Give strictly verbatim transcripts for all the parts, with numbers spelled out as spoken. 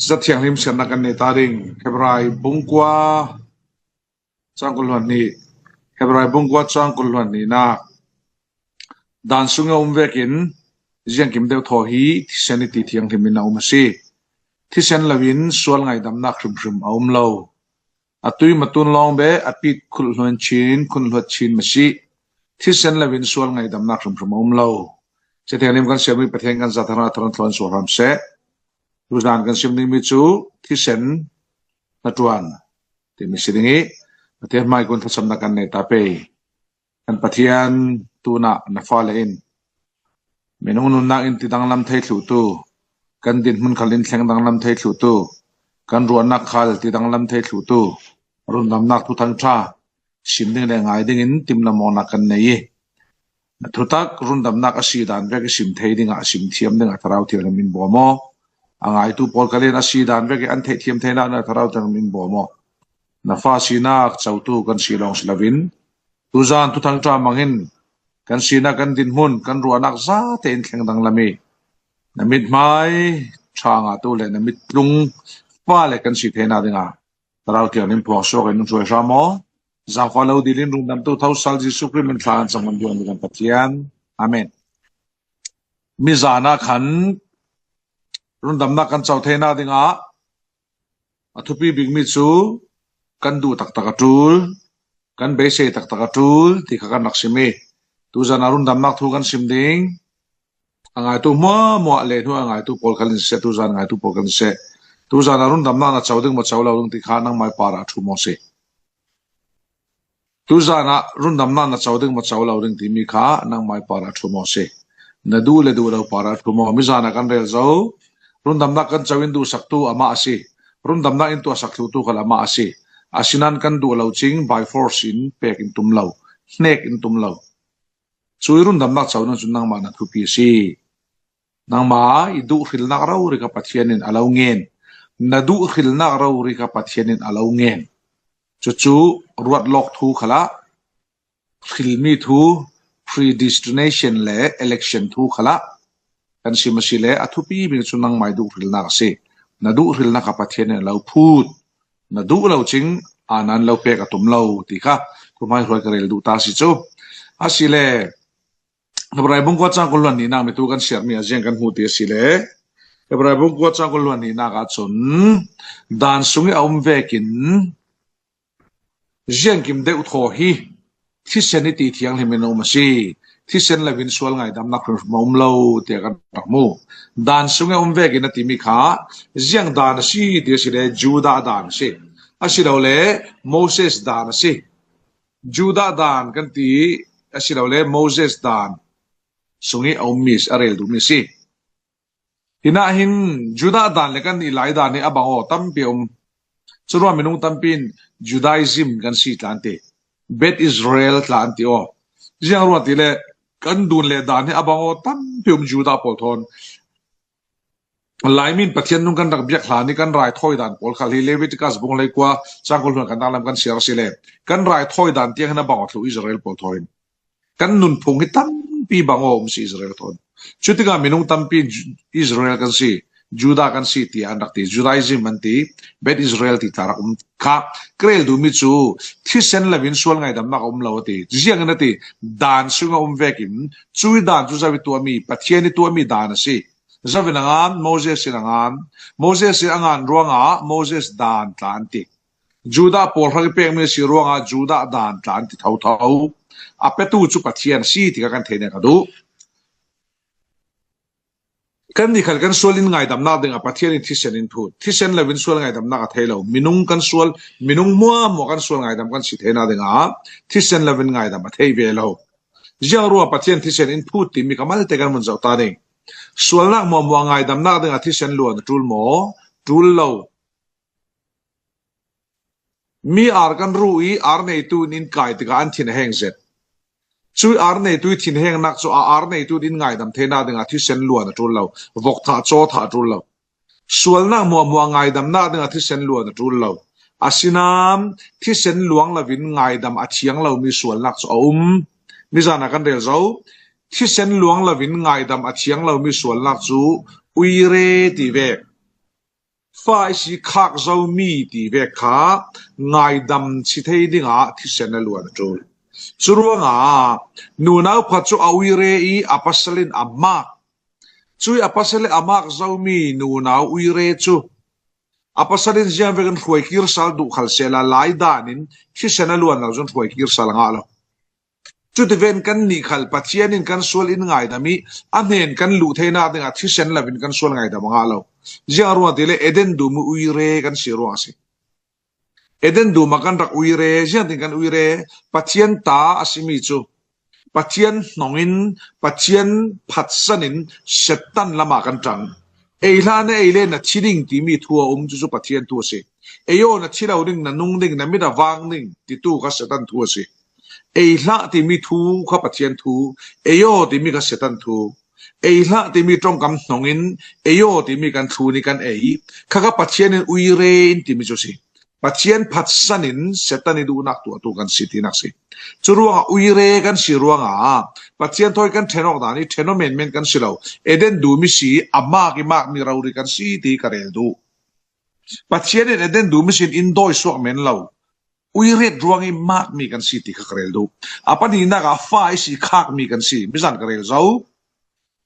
Za thianghlim siamna kan nei ta ding. Hebrai bung kua chang kul hluan hnih. Hebrai bung kua chang kul hluan hnihna. Dan sung a um vekin ziangkim deuh thaw hi thisen i ti thianghlimin a um a si. Thisen loin sual ngaidamnak hrimhrim a um lo. A tui matun lawng be a pit khulh hluan chin, khun hluat chin ma si. Thisen loin sual ngaidamnak hrimhrim a um lo. Za thianghlim kan siam mi Pathian kan za thara tharan thluan sual hram seh. Tuzan kan sim ding mi cu thisen hnaṭuan timi si ding i Pathian hmai kun thlacamnak kan nei ta pei. Kan Pathian, tuna na fale in minung nunnak in tidanglam thei thluhtu, kan dinhmun khal in thleng danglam thei thluhtu, kan ruahnak khal tidanglam thei thluhtu rundamnak thuthang ṭha sim ding le ngai dingin timlam awknak kan nei i, thutak rundamnak a si dan vek i sim thei dingah, a sim thiam dingah Thlarau Thianghlim in bawm aw. A ngaitu pawl khal in a si dan vek i an theih thiam thei nak dingah Thlarau Thianghlim in bawm aw. Na fa sinak cotu kan si lawng si loin, tuzan thuthang ṭha mangin kan sinak, kan dinhmun, kan ruahnak zate in thleng danglam i, na mithmai ṭha ngahtu le na mittlung fale kan si theinak dingah Thlarau Thianghlim phuang suak in hruai hram aw. Zaangfah lo dil in rundamtu thosal Jesuh Khrih min thla an cang man biang kan Pathian. Amen. Mizan ah khan rundamnak kan co theinak dingah a thupi bikmi cu kan duh taktak a ṭul, kan beisei taktak a ṭul ti kha kan rak sim i, tuzan a rundamnak thu kan sim ding. A ngaitu hmuahhmuah le hnu a ngaitu pawl khal in siseh, tuzan ngaitu pawl khal in siseh, tuzan a rundamnak na co ding maw, co lo ding ti kha nangmai par ah a ṭhu maw si? Tuzan ah rundamnak na co ding maw, co lo ding timi kha nangmai par ah a ṭhu maw si? Na duh le duh lo par ah a ṭhu maw? Mizan ah kan rel zo. Rundamnak kan co in duhsaktu amah a si. Rundamnak in tuahsak thlutu khal amah a si. Asinain kan duh lo cing by force in pek in tum lo, hnek in tum lo. Cui rundamnak co nan cun nangmah na thupi a si. Nangmah i duh hrilnak rori kha Pathian in a lo ngen. Na duh hrilnak rori kha Pathian in a lo ngen. Cucu ruat lawk thu khalah, hrilmi thu, predestination le election thu khalah kan sim a si le, a thupi bik cu nangmah i duh hrilnak a si. Na duh hrilnak kha Pathian in a lo phut. Na duh lo cing, a nan lo pek a tum lo ti kha khuhmai hruai ka rel duh ta si cu. A si le, Hebrai bung kua cang kul hluan hnihnak mi tu kan siarmi a ziang kan hmuh ti a si le, Hebrai bung kua cang kul hluan hnihnak ah cun dan sung i a um vekin ziangkim deuh thaw hi thisen i ti thianghlim in a um a si. Thisen loin sual ngaidamnak hrimhrim a um lo tiah kan rak hmu. Dan sung i a um vekin a timi kha ziang dan a si ti a si le, Judah dan a si. A si lo le, Moses dan a si. Judah dan kan ti a si lo le, Moses dan sung i a ummi, a rel duhmi a si. Hinah hin Judah dan le kan i Lai dan hi a bang aw tampi a um. Curuang minung tampi in Judaism kan si tla an ti, Bet Israel tla an ti aw. Ziang ruang ti le kan dun le dan hi a bang aw tampi um Judah pawl thawn. Lai min Pathian nung kan rak biak hlan i kan raithawi dan pawl khal hi Leviticus bung hlei kua cang kul hluan kan danglam kan siar a si le, kan raithawi dan tiang hin a bang aw thluh Israel pawl thaw hin. Kan nunphung hi tampi bang aw um si Israel thawn. Cutikah minung tampi in Ju-, Israel kan si, Judah kan si ti an rak ti, Judaism an ti, Bet Israel ti tla rak um kha. Ka rel duhmi cu thisen loin sual ngaidamnak a um lo a ti. Ziangin a ti, dan sung a um vekin cui dan cu zo i tuahmi, Pathian i tuahmi dan a si. Zo in a ngan, Moses in a ngan, Moses in a ngan ruangah Moses dan tla an ti. Judah pawl hrang i pekmi a si ruangah Judah dan tla an ti thotho. A petu cu Pathian a si ti kha kan theih ning ka duh. Kan nih khal kan sual in ngaidamnak dingah Pathian in thisen in phut. Thisen loin sual ngaidamnak a thei lo. Minung kan sual, minung hmuahhmuah kan sual ngaidam kan si theinak dingah thisen loin ngaidam a thei ve lo. Ziang ruah Pathian thisen in phut timi kha malte kan vun zoh ta ding. Sualnak hmuahhmuah ngaidamnak dingah thisen luan a ṭul maw? Ṭul lo. Mi ar kan ruh i ar neitu in in kai tikah an thin a heng zet. Cui ar neitu i thinhengnak cu a ar neitu in ngaidam theinak dingah thisen luan a ṭul lo, vok thah, caw thah a ṭul lo. Sualnak hmuahhmuah ngaidamnak dingah thisen luan a ṭul lo. Asinain thisen luang loin ngaidam a thiang lomi sualnak cu a um. Mizan ah kan rel zo. Thisen luang loin ngaidam a thiang lomi sualnak cu uire ti ve. fa i si khak zo mi ti vek kha ngaidam si thei dingah thisen a luan a ṭul. Curuangah nunau pakhat cu a uire i a pasal in a mak. Cui a pasal in a mak zomi nunau uire cu a pasal in ziangvek in hruai kir sal duh khal sehla lai dan in thisen a luan lo cun hruai kir sal a ngah lo. Cuti ven kan nih khal Pathian in kan sual in ngaidam i a hnen kan luh theinak dingah thisen lo in kan sual ngaidam a ngah lo. Ziang ruang ti le Eden dum i uire kan si ruang a si. Eden dum ah kan rak uire, ziangtin kan uire, Pathian ta a simi cu Pathian hnong in Pathian phatsan in Satan lamah kan ṭang. Ei hlah na ei le na thi ding timi thu a um, cucu Pathian thu a si. Ei aw na thi lo ding, na nung ding, na mit a vang ding titu kha Satan thu a si. Ei hlah timi thu kha Pathian thu, ei aw timi kha Satan thu. Ei hlah timi ṭongkam hnong in ei aw timi kan thlun i kan ei kha kha Pathian in uire in timi cu si. Pathian phatsan in Satan i duhnak tuahtu kan si tinak si. Curuangah uire kan si ruangah Pathian thawi kan ṭhen awk dan i ṭhen aw menmen kan si lo. Eden dum i si a mak i makmi rori kan si ti ka rel duh. Pathian in Eden dum i sin in dawi suak men lo. Uiret ruang i makmi kan si ti kha ka rel duh. A pahnihnak ah fa i si khakmi kan si. Mizan ka rel zo.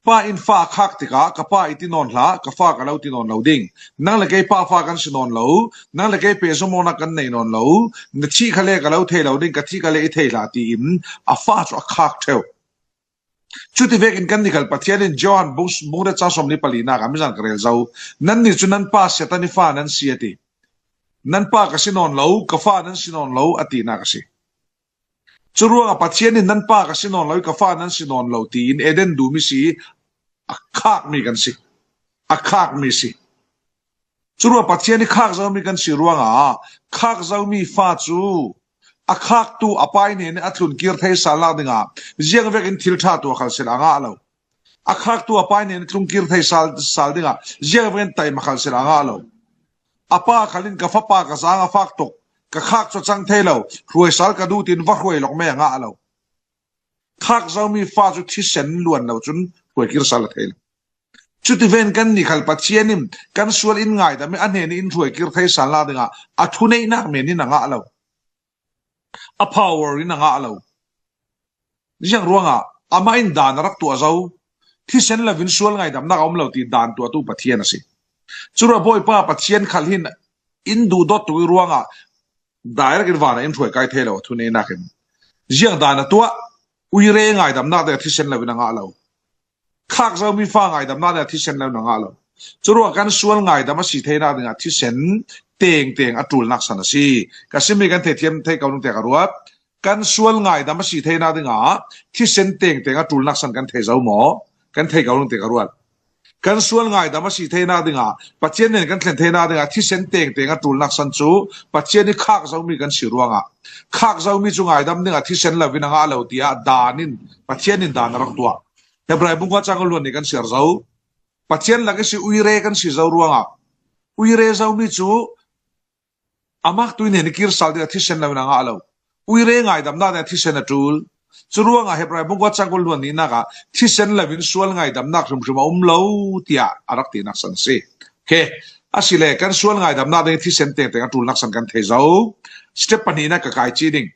Pa in fa a khak tikah ka pa i ti nawn hlah, ka fa ka lo ti nawn lo ding. Nang le kei pa fa kan si nawn lo, nang le kei pehzom awknak kan nei nawn lo, na thih kha le ka lo thei lo ding, ka thih kha le i thei hlah tiin a fa cu a khak ṭheu. Cuti vekin kan ni khal Pathian in Johan bung, bung riat cang sawm le palinak ah mizan ka rel zo. Nannih cu nan pa Satan i fa nan si a ti. Nan pa ka si nawn lo, ka fa nan si nawn lo a tinak a si. Curuangah Pathian in nan pa ka si nawn lo i ka fa nan si nawn lo tiin Eden dum i si a khakmi kan si. A khakmi si. Curuangah Pathian i khak zomi kan si ruangah khak zomi fa cu a khaktu a pa i hnen a tlun kir thei salnak dingah ziangvekin thil ṭha tuah khal sila a ngah lo. A khaktu a pa i hnen a tlun kir thei sal, sal dingah ziangvekin taima khal sila a ngah lo. A pa khal in ka fapa ka zaang a fak tuk, ka khak cu a cang thei lo, hruai sal ka duh tiin va hruai lawk mei a ngah lo. Khak zomi fa cu thisen luan lo cun hruai kir sal a thei lo. Cuti ven kan ni khal Pathian in kan sual in ngaidam i a hnen in hruai kir thei salnak dingah a thuneihnak men in a ngah lo. A power in a ngah lo. Ziang ruangah amah in dan a rak tuah zo. Thisen lo in sual ngaidamnak a um lo ti dan tuahtu Pathian a si. Curuah Bawipa Pathian khal hin in duhdawt tuk i ruangah direct in van ah in hruai kai thei lo a thuneihnak in. Ziang dan a tuah, uire ngaidamnak ding a thisen lo in a ngah lo. Khak zomi fa ngaidamnak ding a thisen lo in a ngah lo. Curuah kan sual ngaidam a si theinak dingah thisen tengteng a ṭulnak san a si. Ka simi kan thei thiam thei ko nung te ka ruat. Kan sual ngaidam a si theinak dingah thisen tengteng a ṭulnak san kan thei zo maw? Kan thei ko nung te ka ruat. Kan sual ngaidam a si theinak dingah Pathian nen kan thlen theinak dingah thisen tengteng a ṭulnak san cu Pathian i khak zomi kan si ruangah khak zomi cu ngaidam dingah thisen lo in a ngah lo tiah dan in Pathian in dan a rak tuah. Hebrai bung kua cang luan nih kan siar zo. Pathian lak i si uire kan si zo ruangah uire zomi cu a maktu i hnen i kir sal dingah thisen lo in a ngah lo. Uire ngaidamnak dingah thisen a ṭul. Curuangah Hebrai bung kua cang kul luan nihnak ah thisen lo in sual ngaidamnak hrimhrim a um lo tiah a rak tinak san a si. Okay. Asile kan sual ngaidamnak ding thisen tengteng a ṭulnak san kan thei zo. Step pahnihnak ka kai ci ding.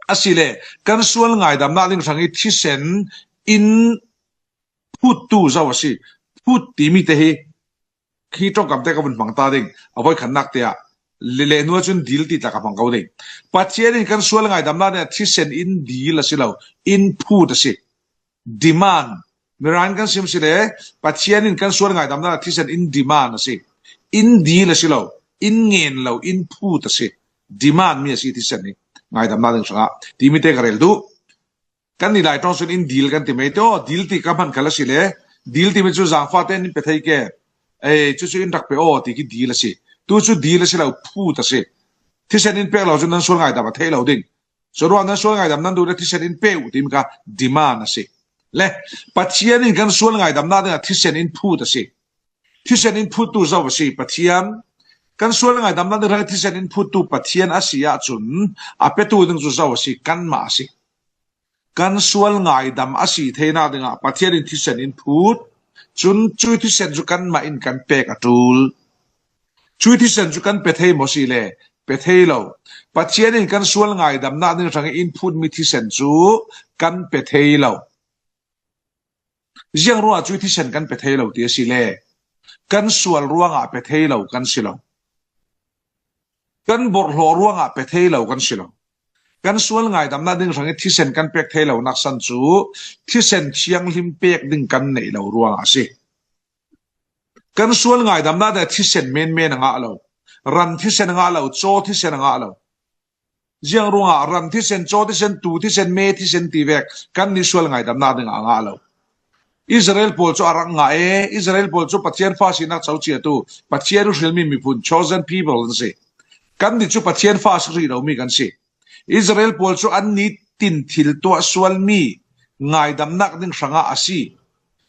Asile kan sual ngaidamnak ding hrang i thisen in phuttu zo a si. Phut timi te hi khi ṭongkam te ka vun hmang ta ding, a voikhatnak te ah le, le hnu ah cun dil ti tla ka hmang ko ding. Pathian in kan sual ngaidamnak ding ah thisen in dil a si lo, in phut a si. Demand. Mirang kan sim si le, Pathian in kan sual ngaidamnak ding ah thisen in demand a si. In dil a si lo, in ngen lo, in phut a si. Demand mi a si thisen hi ngaidamnak ding hrangah timi te ka rel duh. Kan ni lai ṭawng cun in dil kan ti mai te aw, dil ti ka hman khal a si le, dil timi cu zangfah te in pe thei ke, ei, cucu in rak pe aw ti khi dil a si. Tu cu dil a si lo, phut a si. Thisen in pek lo cun nan sual ngaidam a theih lo ding. Curuang nan sual ngaidam nan duh le thisen in pe uh timi kha demand a si. Le Pathian in kan sual ngaidamnak dingah thisen in phut a si. Thisen in phuttu zo a si Pathian. Kan sual ngaidamnak ding hrang thisen in phuttu Pathian a si ahcun a petu ding cu zo a si, kanmah a si. Kan sual ngaidam a si theinak dingah Pathian in thisen in phut. Cun cu thisen cu kanmah in kan pek a ṭul. Cui thisen cu kan pe thei maw si le? Pe thei lo. Pathian in kan sual ngaidamnak ding hrangin in phut mi thisen cu kan pe thei lo. Ziang ruangah cui thisen kan pe thei lo ti a si le? Kan sual ruangah pe thei lo kan si lo. Kan borhhlawh ruangah pe thei lo kan si lo. Kan sual ngaidamnak ding hrangin thisen kan pek thei lonak san cu thisen thianghlim pek ding kan neih lo ruangah a si. Kan sual ngaidamnak ding thisen menmen a ngah lo. Ran thisen a ngah lo, caw thisen a ngah lo. Ziang ruangah ran thisen, caw thisen, tuu thisen, me thisen ti vek kannih sual ngaidamnak dingah a ngah lo. Israel pawl cu a rak ngah e, Israel pawl cu Pathian fa sinak co ciatu, Pathian hrilmi miphun, chosen people an si. Kannih cu Pathian fa si rih lomi kan si. Israel pawl cu an nitin thil tuah sualmi ngaidamnak ding hrangah a si.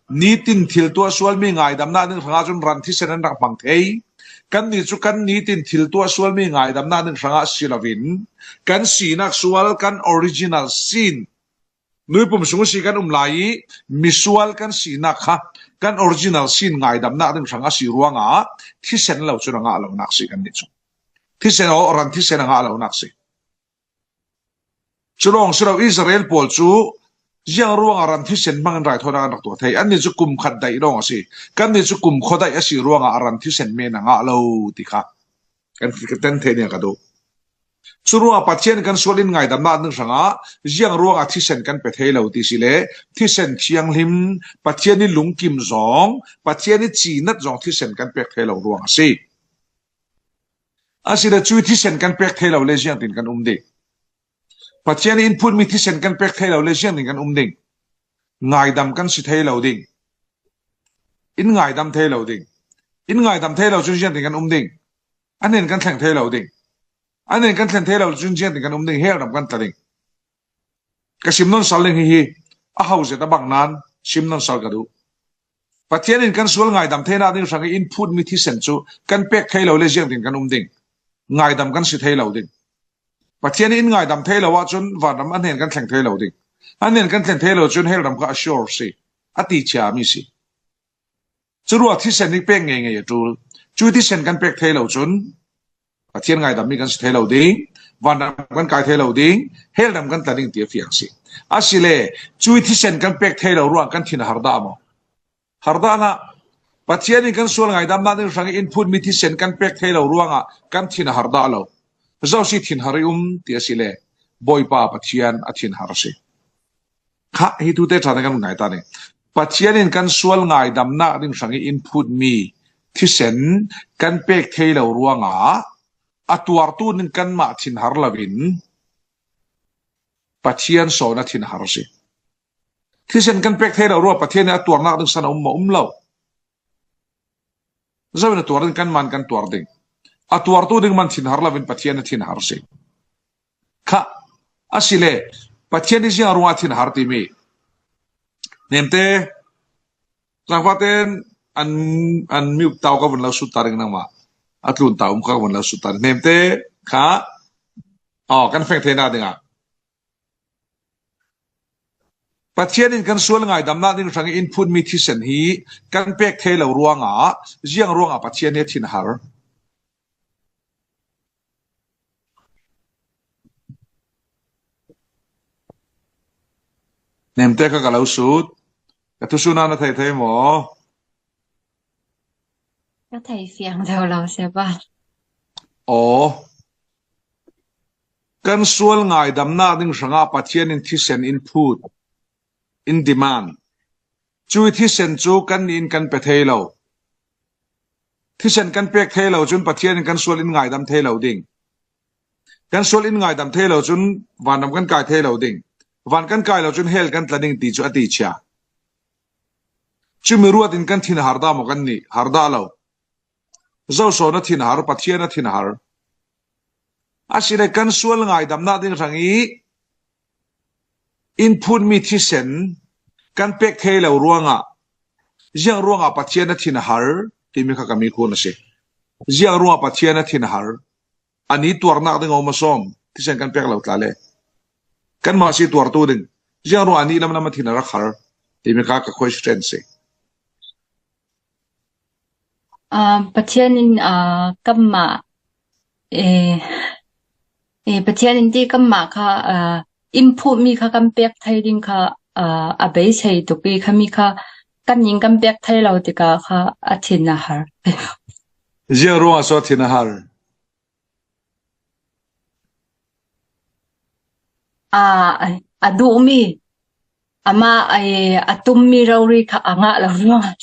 Nitin thil tuah sualmi ngaidamnak ding hrangah cun ran thisen an rak hmang thei. Kannih cu kan nitin thil tuah sualmi ngaidamnak ding hrangah si loin kan sinak sual, kan original sin, nuipum sung si kan um lai i misual kan sinak kha kan original sin ngaidamnak ding hrangah si ruangah thisen lo cun a ngah lonak si kannih cu. Thisen aw, ran thisen a ngah lonak si. Cu lawng si lo, Israel pawl cu ziang ruangah ran thisen hmangin raithawinak an rak tuah thei? Annih cu kum khat daih lawng a si. Kannih cu kum khua daih a si ruangah a ran thisen men a ngah lo ti kha kan, kan ten thei ning ka duh. Cu ruangah Pathian kan sual in ngaidamnak ding hrangah ziang ruangah thisen kan pe thei lo ti si le? Thisen thianghlim, Pathian i lungkim zong, Pathian i cinat zong thisen kan pek thei lo ruang a si. A si le cui thisen kan pek thei lo le ziangtin kan um ding? Pathian in phutmi thisen kan pek thei lo le ziangtin kan um ding? Ngaidam kan si thei lo ding. In ngaidam thei lo ding. In ngaidam thei lo cun ziangtin kan um ding? An hnen kan thleng thei lo ding. An hnen kan thlen thei lo cun ziangtin kan um ding? Hell ram kan tla ding. Ka sim nawn sal ding hi hi, a ho zet a bang nain sim nawn sal ka duh. Pathian in kan sual ngaidam theinak ding hrangin in phutmi thisen cu kan pek thei lo le ziangtin kan um ding? Ngaidam kan si thei lo ding. Pathian in ngaidam thei lo ahcun vanram a hnen kan thleng thei lo ding. A hnen kan thlen thei lo cun hell ram kha a sure si, a ti chiami si. Curuah thisen hi pek ngeingei a ṭul. Cu thisen kan pek thei lo cun Pathian ngaidammi kan si thei lo ding, vanram kan kai thei lo ding, hell ram kan tla ding ti a fiang si. A si le, cui thisen kan pek thei lo ruang kan thin a har dah maw? Har dah hlah. Pathian in kan sual ngaidamnak ding hrangin in phutmi thisen kan pek thei lo ruangah kan thin a har dah lo. Zo si thin har i um ti a si le, Bawipa Pathian a thin har si. Kha hi tute ṭhan kan ngai ta ning. Pathian in kan sual ngaidamnak ding hrangin in phutmi thisen kan pek thei lo ruangah a tuartu ning kanmah thin har loin Pathian sawn a thin har si. Thisen kan pek thei lo ruangah Pathian in a tuarnak ding san a um maw? Um lo. Zo in a tuar ding? Kanmah in kan tuar ding. A tuartu ding man thin har loin Pathian a thin har si. Kha, a si le, Pathian hi ziang ruangah thin har timi? Nemte, zangfahten an, an miuk tau ka vun lo sut ta ding nangmah. A tlun ta um kha ka vun lo sut ta ding. Nemte, kha, aw, kan feng theinak dingah. Pathian in kan sual ngaidamnak ding hrangin in phutmi thisen hi kan pek thei lo ruangah, ziang ruangah Pathian hi a thin har? Nemte kha ka lo sut. Ka thusuhna na thei thei maw? Ka thei fiang deuh lo, Siapa. Aw. Kan sual ngaidamnak ding hrangah Pathian in thisen in phut, in demand. Cui thisen cu kannih in kan pe thei lo. Thisen kan pek thei lo cun Pathian in kan sual in ngaidam thei lo ding. Kan sual in ngaidam thei lo cun vanram kan kai thei lo ding. Van kan kai lo cun hell kan tla ding ti cu a ti chia. Cumi ruat in kan thin a har dah maw kannih? Har dah lo. Zo sawn a thin har? Pathian a thin har. A si le, kan sual ngaidamnak ding hrangin in phutmi thisen kan pek thei lo ruangah, ziang ruangah Pathian a thin har timi kha ka mi khun a si. Ziang ruangah Pathian a thin har? A ni tuarnak ding a um a sawm, thisen kan pek lo tla le. Kanmah si tuartu ding. Ziang ruangah a ni lamlam a thin a rak har timi kha ka question si. Aa, Pathianin, aa, kanmah, ee, ee, Pathianin ti kanmah kha, aa, in phut mi kha kan pek thei ding kha, aa, a beisei tuk i kha mi kha kan in kan pek thei lo tikah kha a thin a har. Ziang ruangah so a thin a har. A, a, a duhmi, amah a, a tummi rori kha a ngah lo ruangah.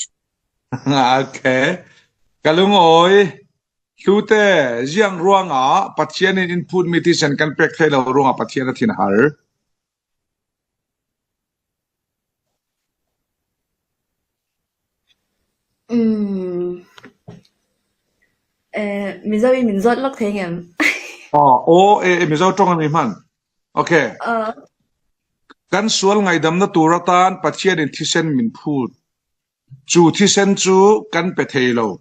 Okay. Ka lungawi. Hlute, ziang ruangah Pathianin in phut mi thisen kan pek thei lo ruangah Pathian a thin a har. Um, eh, Mizo in min zawt lawk thei ngem? Aw, aw, eh, eh, Mizo ṭawng a mi hman. Okay. Ah. Kan sual ngaihdamna tur atan Pathianin thisen min phut. Cu thisen cu kan pe thei lo.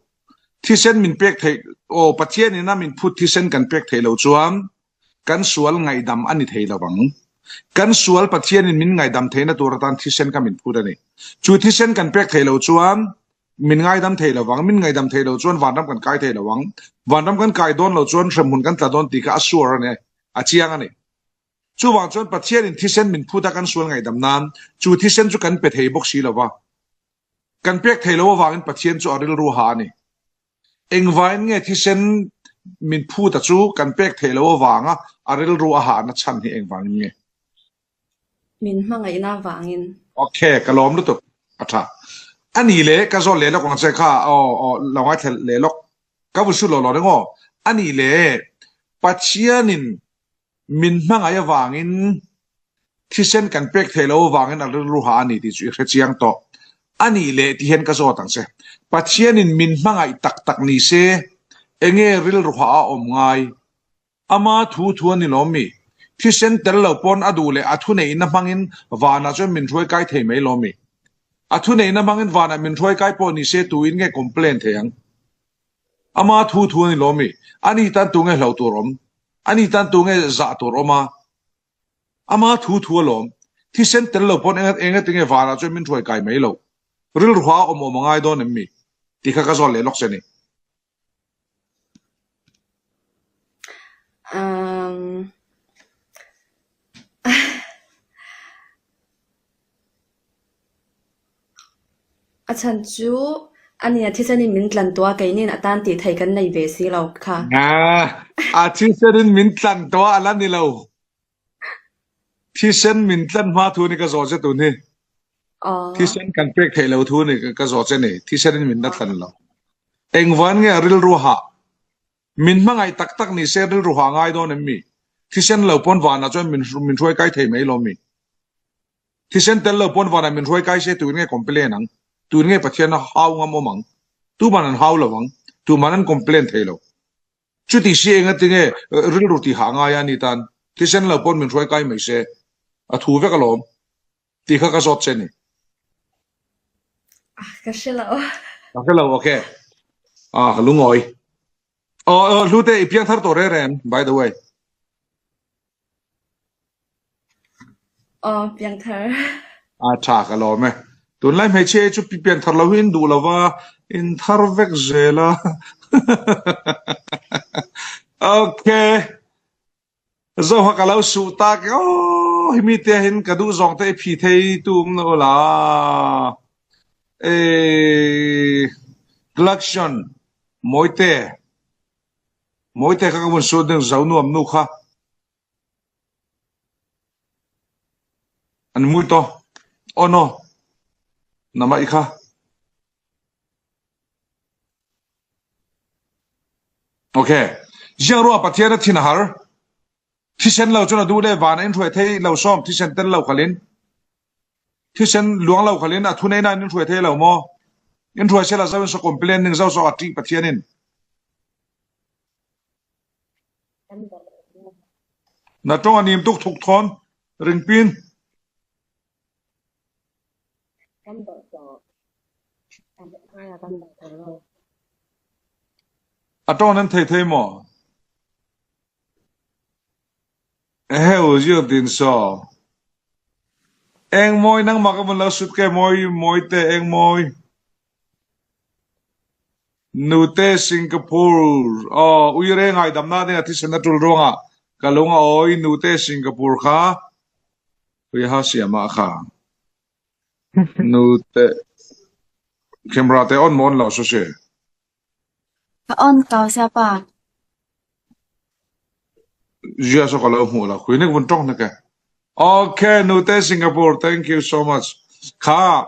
Thisen min pek thei, aw, Pathianin a min phut thisen kan pek thei lo chuan kan sual ngaihdam a ni thei lo vang. Kan sual Pathianin min ngaihdam theihna tur atan thisen kha min phut a ni. Chu thisen kan pek thei lo chuan min ngaihdam thei lo vang, min ngaihdam thei lo chuan vanram kan kai thei lo vang. Vanram kan kai dawn lo chuan hremhmun kan tla dawn tih kha a sure a ni, a chiang a ni. Chuvang chuan Pathianin thisen min phut a kan sual ngaihdam nan chu thisen chu kan pe thei bawk si lo va. Kan pek thei lo avangin Pathian chu a rilru a ha a ni. Engvangin nge thisen min phut a chu kan pek thei lo avanga a rilru a hahna chhan hi engvangin nge? Min hmangaihna avangin. Okay, ka lawm lutuk. A ṭha. A nih leh, ka zawt leh lawk ang che kha, aw, aw, lo ngaithla leh lawk. Ka vun sut lo lo ring aw. A nih leh, Pathianin min hmangaih avangin thisen kan pek thei lo avangin a rilru a ha a ni tih chu i hre chiang tawh. A nih leh ti hian ka zawt ang che. Pathianin min hmangaih tak tak ni se, enge rilru a ha a awm ngai? Ama thu thu a ni lawm mi? Thisen tel lo pawn a duh leh a thuneihna hmangin vanah chuan min hruai kai thei mai lawm mi? A thuneihna hmangin vanah min hruai kai pawh ni se tuin nge complain thei ang? Ama thu thu a ni lawm mi? Ani tan tu nge hlo tur awm? Ani tan tu nge zah tur awm a? Ama thu thu a lawm. Thisen tel lo pawn enga, engatinge vanah chuan min hruai kai mai lo? Rilru a ha a awm awm a ngai dawn em mi? Ti kha ka zawt leh lawk che ni. Um, a chhan chu, a nia thisenin min tlan tawh a, keinin a tan tih theih kan nei ve si lo kha. Ah, a thisenin min tlan tawh a la ni lo. Thisen min tlan hma thu ni ka zawh che tun hi. Aw. Thisen kan pek theih lo thu ni ka, ka zawh che ni. Thisenin min la tlan lo. Engvangin nge a rilru a ha? Min hmangaih tak tak ni se rilru a ha ngai dawn em mi? Thisen lo pawn vanah chuan min, min hruai kai thei mai lo mi? Thisen tel lo pawn vanah min hruai kai se tuin nge complain ang? Tuin nge Pathian a hau ngam awm ang? Tuman an hau lo ang. Tuman an complain thei lo. Chuti si engatinge, eh, rilru tih a ha ngai a ni tan? Thisen lo pawn min hruai kai mai se. A thu vek alawm. Ti kha ka zawt che ni. Ah, ka hre lo. Ka hre lo, okay. Ah, ka lungawi. Aw, aw, Hlute, i piangthar tawh reng reng, by the way. Aw, piangthar. A ṭha, ka lawm e. Tunlai hmeichhia chu pi-, piangthar lo hi in duh lo va, in thar vek zel a. Okay. Zo ha ka lo suh tak e. Aw, hi mite hin ka duh zawng te i phi thei tu um lo la. Eh, Gladson, Mawite. Mawite kha ka vun sut ding, Zonuam nu kha. An mui to. Oh no. Nama i kha. Okay. Ziang ruah Pathian a thin a har. Thisen lo chuan a duh leh vanah in hruai thei lo sawm, thisen tel lo khalin. Thisen luang lo khalin, a thuneihna in hruai thei lo maw? In hruai sela zo in saw complain ning zo saw a ṭih Pathianin. Na ṭawng a nim tuk thuk thawn, ringpin. A ṭawng nan thei thei maw? Ehe, u ziau tin saw. Engmawi, nangmah ka vun lo sut ke mawi, Mawite, Engmawi. Nute Singapore. Aw, uire ngaidamna ding a thisen a tul ruangah ka lung a awi, nute Singapore kha. Ui ha siama kha. Nute. Camera te on maw, on lo sose. Ka on kau siapa. Zia so ka lo hmuh lo. Hui nek vun tawk nek e. Okay, nute Singapore, thank you so much. Kha,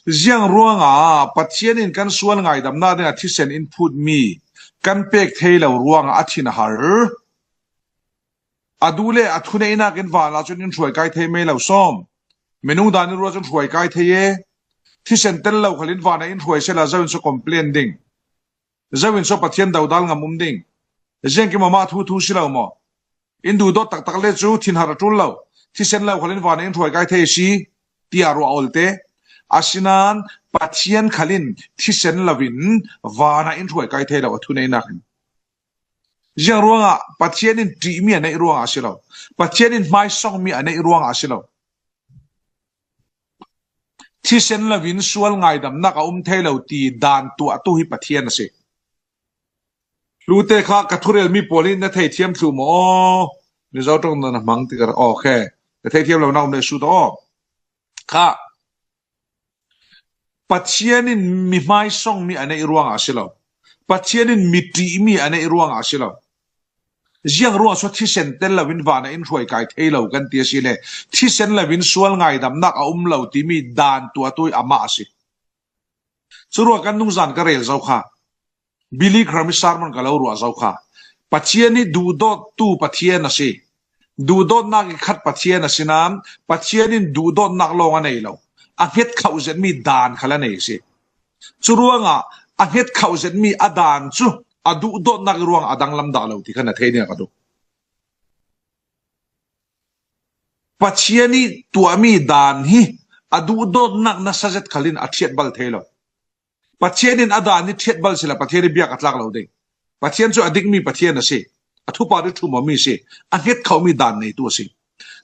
ziang ruanga Pathian in kan sual ngaidamna ding a thisen in phut mi kan pek thei lo ruanga a thin a har. A duh le a thuneihnak in van ah cun in hruai kai thei mai lo sawm. Minung dan in ruah cun hruai kai thei e. Thisen tel lo khal in van ah in hruai sela zo in so complain ding. Zo in so Pathian dodal ngam um ding. Ziangkim amah thu thu si lo maw? In duhdawt taktak le cu thinhar a ṭul lo. Thisen lo khal in van ah in hruai kai thei a si, tiah ruah a ol te. Asinain Pathian khal in thisen lo in van ah in hruai kai thei lo a thuneihnak in. Ziang ruangah Pathian in ṭihmi a neih ruangah a si lo. Pathian in hmaisongmi a neih ruangah a si lo. Thisen lo in sual ngaidamnak a um thei lo ti dan tuahtu hi Pathian a si. Hlute kha ka thurelmi pawl hi na theithiam thluh maw? Aw, Mizo ṭong na hmang tikah, okay. Ka theithiam lo na um le sut aw. Kha, Pathian in mi hmaisongmi a neih ruangah a si lo. Pathian in mi ṭihmi a neih ruangah a si lo. Ziang ruangah so thisen tel lo in van ah in hruai kai thei lo kan ti a si le, thisen lo in sual ngaidamnak a um lo timi dan tuahtu amah a si. Curuah kan nungzan ka rel zo kha. Billy Graham ih sermon ka lo ruah zo kha. Pathian hi duhdawttu Pathian a si. Duhdawtnak ih khat Pathian a si nain Pathian in duhdawtnak lawng a nei lo. A hnget khauh zetmi dan khal a nei a si. Curuangah a hnget khauh zetmi a dan cu a duhdawtnak ih ruangah a danglam dah lo ti kha na thei nia ka duh. Pathian ih tuahmi dan hi a duhdawtnak nasa zet khal in a ṭhiat bal thei lo. Pathian in a dan hi ṭhiat bal sila Pathian ih biak a tlak lo ding. Pathian cu a dikmi Pathian a si. A thupar ih ṭhum awmi si. A hnget khauhmi dan neitu a si.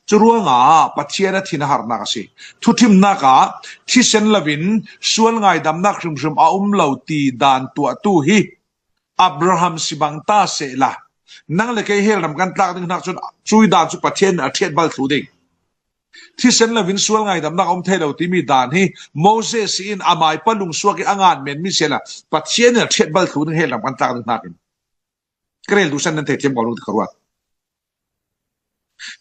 Curuangah Pathian a thin a harnak a si. Thuṭhimnak ah thisen lo in sual ngaidamnak hrimhrim a um lo ti dan tuahtu hi Abraham si bang ta sehla, nang le kei hell ram kan tlak ding hnak cun cui dan cu Pathian in a ṭhiat bal thluh ding. Thisen lo in sual ngaidamnak a um thei lo timi dan hi Moses in amai palung suak ih a ngan menmi sehla Pathian in a ṭhiat bal thluh ding hell ram kan tlak ding hnakin. Ka rel duhsan nan theithiam ko ning ti ka ruat.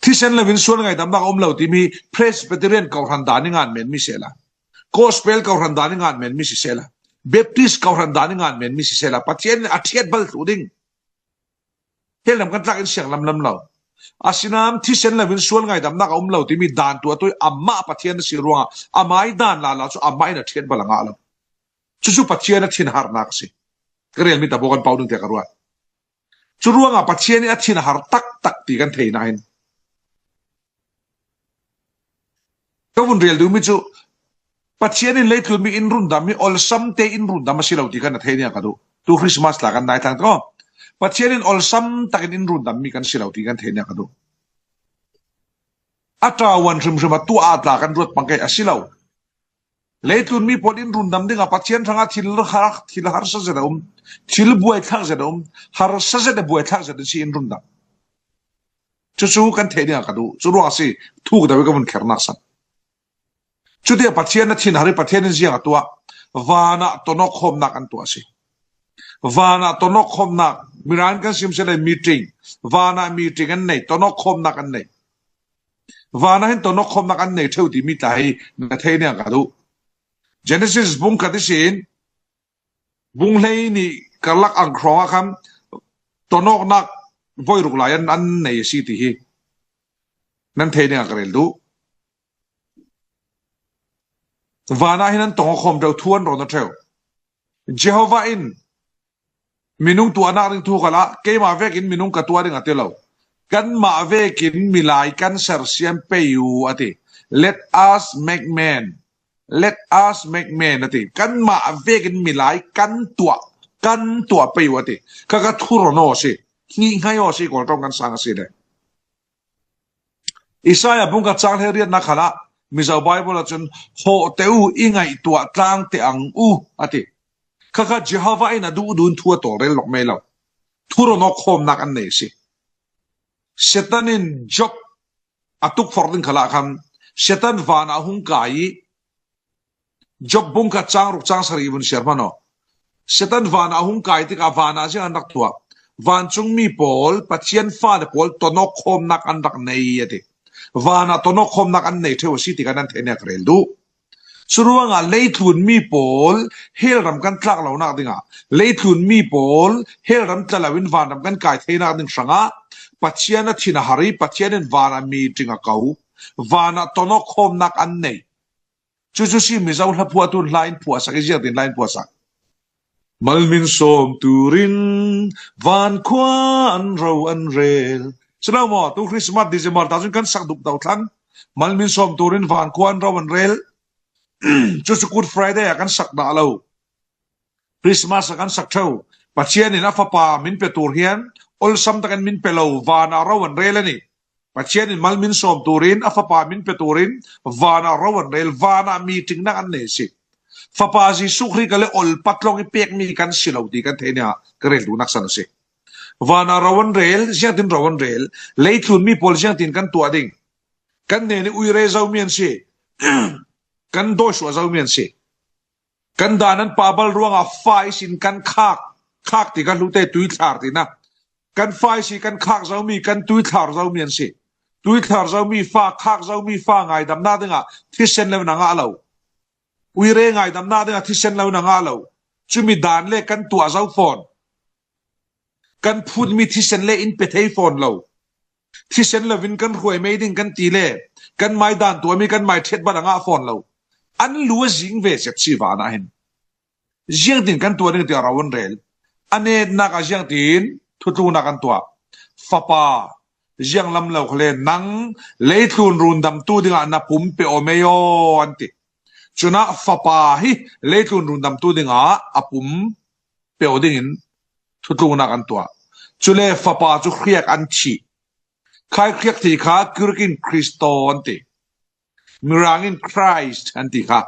Thisen lo in sual ngaidamnak a um lo timi Presbyterian kohhran dan ih ngan menmi sehla, Gospel kohhran dan ih ngan menmi si sehla, Baptist kohhran dan ih ngan menmi si sehla, Pathian in a ṭhiat bal thluh ding. Hell ram kan tlak in siang lamlam lo. Asinain thisen lo in sual ngaidamnak a um lo timi dan tuahtu ih amah Pathian a si ruangah amah ih dan lala cu amah in a ṭhiat bal a ngah lo. Cucu Pathian a thin a harnak a si. Ka relmi ta baw kan pau ding tiah ka ruat. Curuangah Pathian ih a thin a har taktak ti kan thei nain, ka vun rel duhmi cu Pathian in leitlunmi in rundam hi olsam te in rundam a si lo ti kha na thei nia ka duh. Tu Christmas tla kan nai thlang tawh Pathian in olsam takin in rundammi kan si lo ti kan thei nia ka duh. A ṭuan hrimhrim a tuah a tla kan ruat pang kei a si lo. Leitlunmi pawl in rundam dingah Pathian hrangah thil har, thil harsa zet a um, thil buaithlak zet a um, harsa zet a buaithlak zet in si in rundam. Cucu kan thei dingah ka duh. Curuang a si, thuk deuh i ka vun khernak san. Cuti ah Pathian a thin har ih Pathian in ziang a tuah, vanah tonawk khawmnak an tuah a si. Vanah tonawk khawmnak, Mirang kan sim sele meeting, vanah meeting an nei, tonawk khawmnak an nei. Vanah hin tonawk khawmnak an nei ṭheu timi tla hi na thei nia ka duh. Genesis bung khat ihsin bung hleihnih karlak ang hrawngah khan tonawknak voi ruk lai an, an nei a si ti hi nan thei nia ka rel duh. Vanah hin an tong a khawm ṭheu, thu an rawn a ṭheu. Jehovah in minung tuahnak ding thu khalah keimah vekin minung ka tuah ding a ti lo. Kanmah vekin milai kan sersiam pei uh a ti. Let us make man. Let us make man a ti. Kanmah vekin milai kan tuah, kan tuah pei uh a ti. Kha ka thu rawn aw a si. Hnihhngai aw a si, Kawl ṭawng kan sang a si le. Isaiah bung khat cang hleiriatnak khalah Mizo Bible ahcun hawh te uh i ngaihtuah tlang te ang uh a ti. Khakha Jehovah in a duhdun thu a tawlrel lawk mei lo. Thu rawn awk khawmnak an nei si. Satan in Job a tukforh ding khalah khan Satan vanah a hung kai i, Job bung khat chang ruk chang sarih vun siar hman aw. Satan vanah a hung kai tikah vanah ziang an rak tuah. Vancungmi pawl Pathian fale pawl tawn awk khawmnak an rak nei a ti. Vanah tawn awk khawmnak an nei ṭheu a si ti kha nan theih nia ka rel duh. Churuangah leitlun mi pawl hell ram kan tlak lonak dingah, leitlun mi pawl hell ram tla loin vanram kan kai theinak ding hrangah Pathian a thin a har i, Pathian in vanah meeting a ko. Vanah tawn awk khawmnak an nei. Chu chu si Mizo hla phuahtu in hla in phuahsak i, ziangtin hla in phuahsak? Malmin sawm turin van khua an ro an rel. Si lo maw, tu Christmas December ta chun kan sak dup do thlang. Malmin sawm turin van khua an ro an rel. Chu chu Good Friday a kan sak dah lo. Christmas a kan sak ṭheu. Pathian in a Fapa min pe tur hian awlsam takin min pe lo, vanah ro an rel a ni. Pathian in malmin sawm turin, a Fapa min pe turin vanah ro an rel, vanah meeting nak an nei si. Fapa Jesuh Khrih kha le awlpa tlawng i pek mi kan si lo ti kan theih nia ka rel duhnak san a si. Vanah ro an rel, ziangtin ro an rel? Leitlun mi pawl ziangtin kan tuah ding? Kan nen i uire zo mi an si. Kan dawisuah zo mi an si. Kan dan an pah bal ruangah fa ihsin kan khak, khak ti kha hlute, tuithlar tina. Kan fa ihsi kan khak zo mi, kan tuithlar zo mi an si. Tuithlar zo mi fa, khak zo mi fa ngaidamna dingah thisen lo in a ngah lo. Uire ngaidamna dingah thisen lo in a ngah lo. Chumi dan le kan tuah zo fawn. Kan phut mi thisen le in pe thei fawn lo. Thisen lovin kan hruai mai ding kan ti le, kan mai dan tuah mi kan mai ṭhiat bal a ngah fawn lo. An lu a zing ve zet si vanah hin. Ziangtin kan tuah ding ti a ro an rel? A netnak a ziangtin thutlukna kan tuah? Fapa, ziang lam lo kha le nang leitlun rundamtu dingah na pum pe awm ei aw an ti. Chunah Fapa hi leitlun rundamtu dingah a pum pe aw dingin thutlukna kan tuah. Chule Fapa chu hriak an thih. Khai hriak thih kha Greek in Christo an ti. Mirang in Christ an ti kha.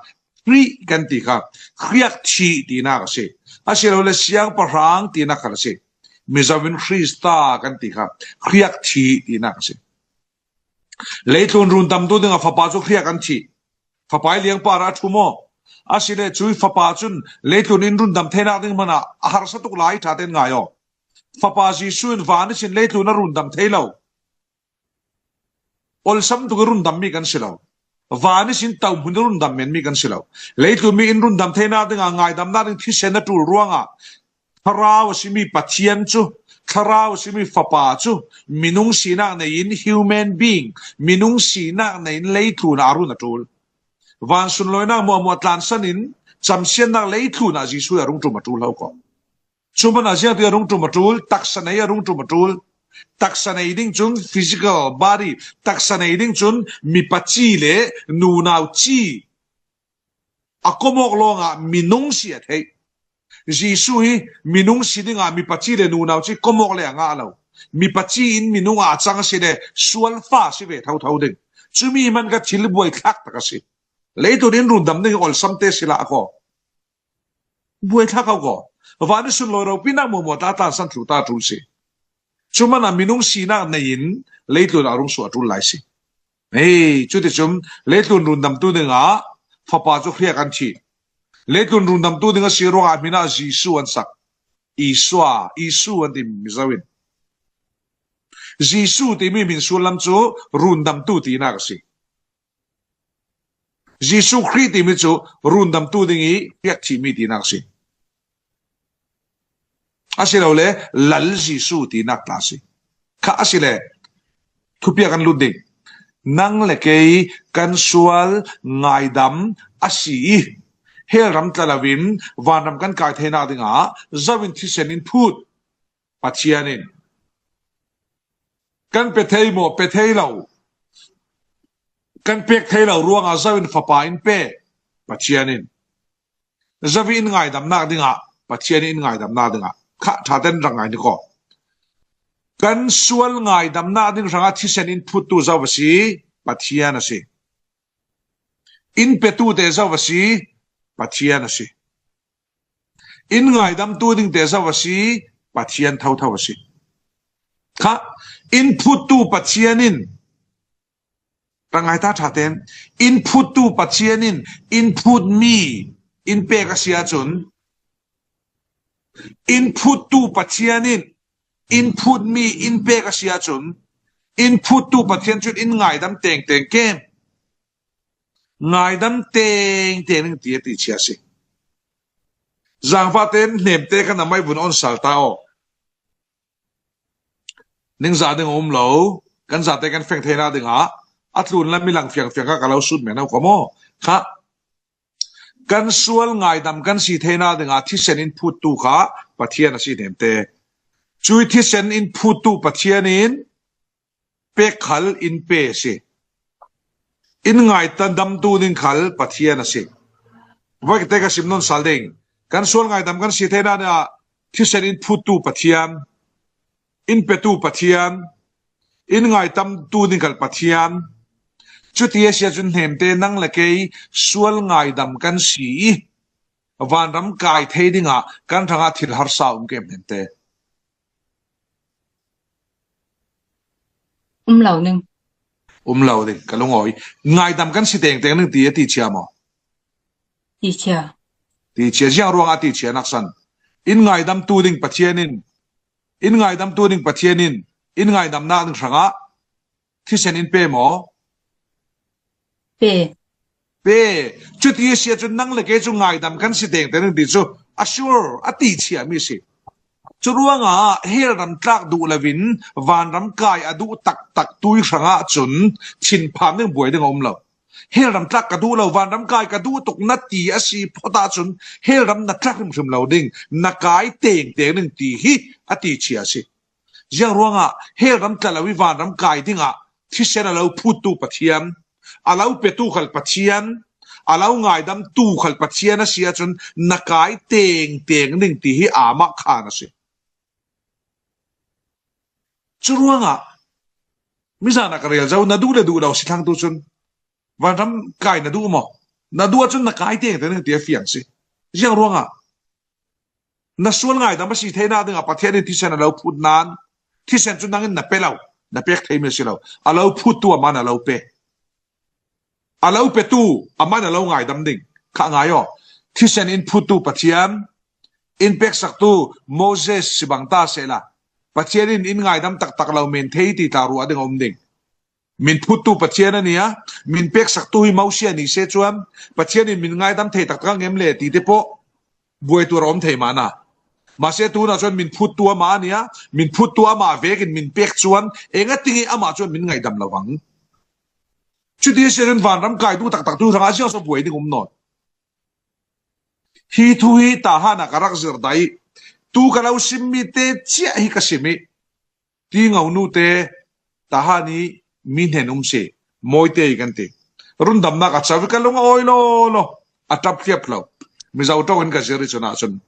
Khrih kan ti kha. Hriak thih tinak a si. A si lo le siangpahrang tinak khat a si. Mizo in Khrista kan ti kha. Hriak thih tinak a si. Leitlun rundamtu dingah Fapa chu hriak an thih. Fapa i liangpa rah a ṭhu maw? A si le chu i Fapa chun leitlun in rundam theinak ding hmanah a harsa tuk lai ṭha ten ngai aw. Fapa Jesuh in van ihsin leitlun a rundam thei lo. Awlsam tuk i rundam mi kan si lo. Van ihsin tauhmun i rundam men mi kan si lo. Leitlun mi in rundam theina dingah ngaidamna ding thisen a ṭul ruangah Thlarau a si mi Pathian chu, Thlarau a si mi Fapa chu, minung sinak neiin, human being, minung sinak neiin leitlunah a run a ṭul. Van sunlawinak muahmuah tlansanin, chamsiatnak leitlunah Jesuh a rung ṭum a ṭul ho ko. Chu hmanah ziangtin a rung ṭum a ṭul? Taksa nei a rung ṭum a ṭul. Taksa nei ding chun physical body, taksa nei ding chun mipa chi leh nunau chi a kawmawk lawngah minung si a theih. Jesuh hi minung si dingah mipa chi leh nunau chi kawmawk leh a ngah lo. Mipa chi in minungah a chang a si leh sual fa si ve thotho ding. Chumi hman kha thil buaithlak tak a si. Leitlun in rundam ding awlsamte si lah a ko. Buaithlak ho ko. Van i sunlawi ropuinak muahmuah tla tlansan thlu ta a ṭul si. Chu hmanah minung sinak neiin leitlunah a rung suah a ṭul lai si. Hei, chuti chun leitlun rundamtu dingah Fapa chu hriak an thih. Leitlun rundamtu ding a si ruangah a hminah Jesuh an sak. Isua, Isu an ti Mizo in. Jesuh timi hmin sual lam chu rundamtu tinak a si. Jesuh Khrih timi chu rundamtu ding i hriak thih mi tinak a si. A si lo le, Lal Jesuh tinak tla a si. Kha a si le, thupiak kan lut ding. Nang le kei kan sual ngaidam a si i, hell ram tla lovin vanram kan kai theina dingah zo in thisen in phut? Pathian in. Kan pe thei maw? Pe thei lo. Kan pek thei lo ruangah zo in Fapa in pe? Pathian in. Zo in ngaidamnak dingah, Pathian in ngaidamnak dingah. Kha ṭha ten rak ngai ni ko. Kan sual ngaidamnak ding hrangah thisen in phuttu zo a si? Pathian a si. In petute zo a si? Pathian a si. In ngaidamtu dingte zo a si, Pathian thotho a si. Kha, in phuttu Pathian in, ṭangai ta ṭha ten, in phuttu Pathian in, in phut mi, in pek a si ahcun, in phuttu Pathian in, in phut mi, in pek a si ahcun, in phuttu Pathian cun in ngaidam tengteng kem. Ngaidam tengteng ning ti a ti chia si. Zangfah ten hnemte kha na mai vun on sal ta aw. Ningzah ding a um lo, kan zate kan feng theihna dingah a tlun lam i lang fiangfiang kha ka lo sut men ho kha maw? Kha, kan sual ngaidam kan si theihna dingah thisen in phuttu kha Pathian a si hnemte. Cui thisen in phuttu Pathian in pek khal in pe a si. In ngaidamtu ding khal Pathian a si. Vai ka te ka sim nawn sal ding. Kan sual ngaidam kan si theihna dingah thisen in phuttu Pathian, in petu Pathian, in ngaidamtu ding khal Pathian. Cuti a si ahcun hnemte nang le kei sual ngaidam kan si i vanram kai thei dingah kan hrangah thil harsa um kem hnemte. Um lo ning. Um lo ding, ka lungawi. Ngaidam kan si tengteng ning ti a ti chia maw? Ti chia. Ti chia, ziang ruangah ti chia naksan. In ngaidamtu ding Pathian in, in ngaidamtu ding Pathian in, in ngaidamnak ding hrangah thisen in pe maw? Pe. Pe. Cuti a si ahcun nang le kei cu ngaidam kan si tengteng ding ti cu a sure a ti chia mi si. Cu ruangah hell ram tlak duh loin vanram kai a duh taktak tui hrangah cun thinphang ding buai ding a um lo. Hell ram tlak ka duh lo, vanram kai ka duh tuk na ti a si phot ahcun hell ram na tlak hrimhrim lo ding, na kai tengteng ding ti hi a ti chia a si. Ziang ruangah hell ram tla lo i vanram kai dingah thisen a lo phuttu Pathian, a lo petu khal Pathian, a lo ngaidamtu khal Pathian a si ahcun na kai tengteng ding ti hi amah khan a si. Cu ruangah mizan ah ka rel zo, na duh le duh lo si thlang tu cun vanram kai na duh maw? Na duh ahcun na kai tengteng ding ti a fiang si. Ziang ruangah na sual ngaidam a si theihna dingah Pathian in thisen a lo phut nain, thisen cu nangin na pe lo, na pek theimi a si lo. A lo phuttu amah na lo pe. A lo petu amah na lo ngaidam ding kha ngai aw. Thisen in phuttu Pathian, in peksaktu Moses si bang ta sehla, Pathian in in ngaidam taktak lo men thei ti tla ruah ding a um ding. Min phuttu Pathian a ni a, min peksaktu hi Mosi a ni seh cuan, Pathian in min ngaidam thei taktak a ngem le ti te pawh buai tur a um thei mah na. Mahse, tunah cuan min phuttu amah a ni a, min phuttu amah vekin min pek cuan, engatinge amah cuan min ngaidam lo vang? Cuti a si ahcun vanram kai duh taktak tu hrangah ziang so buai ding um nawn. Hi thu hi Tahan ah ka rak zir dah i, tu ka lo simmi te ciah hi ka sim i, ti ngo nu te Tahan i mi hnen um si, Mawite i kan ti. Rundamnak a co i ka lung a awi law law, a ṭap hliap lo. Mizo ṭawng in ka zir i cun ahcun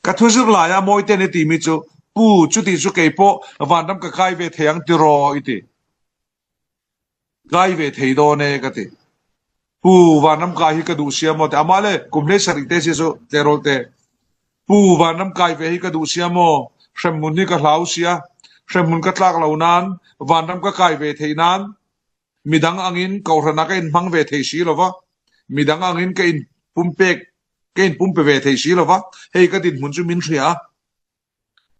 ka thuzir lai ah Mawite nih timi cu, Pu, cuti cu kei pawh vanram ka kai ve thei ang ti raw i ti. Kai ve thei dawn e ka ti. Pu, vanram kai hi ka duh sia maw ti. Amah le kum hleisarih te si cu tlerawlte. Pu, vanram kai ve hi ka duh sia maw? Hremhmun hi ka hlau sia. Hremhmun ka tlak lo nain vanram ka kai ve thei nain midang angin kohhran ah ka in hmang ve thei si lo va. Midang angin ka in pumpek, ka in pumpe ve thei si lo va. Hei ka dinhmun cu min hria.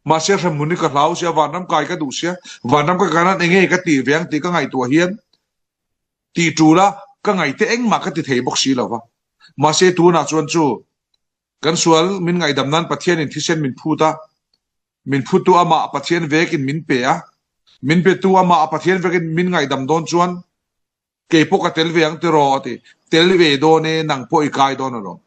Mahse, hremhmun hi ka hlau sia, vanram kai ka duh sia, vanram ka kai nain enge ka ti ve ang ti ka ngaihtuah hian, ti ṭul a ka ngaihte engmah ka ti thei bawk si lo va. Mahse, tunah chuan chu kan sual min ngaihdam nan Pathian in thisen min phut a, min phuttu amah Pathian vekin min pe a, min petu amah Pathian vekin min ngaihdam dawn chuan, kei pawh ka tel ve ang ti raw a ti. Tel ve dawn e, nang pawh i kai dawn a lo.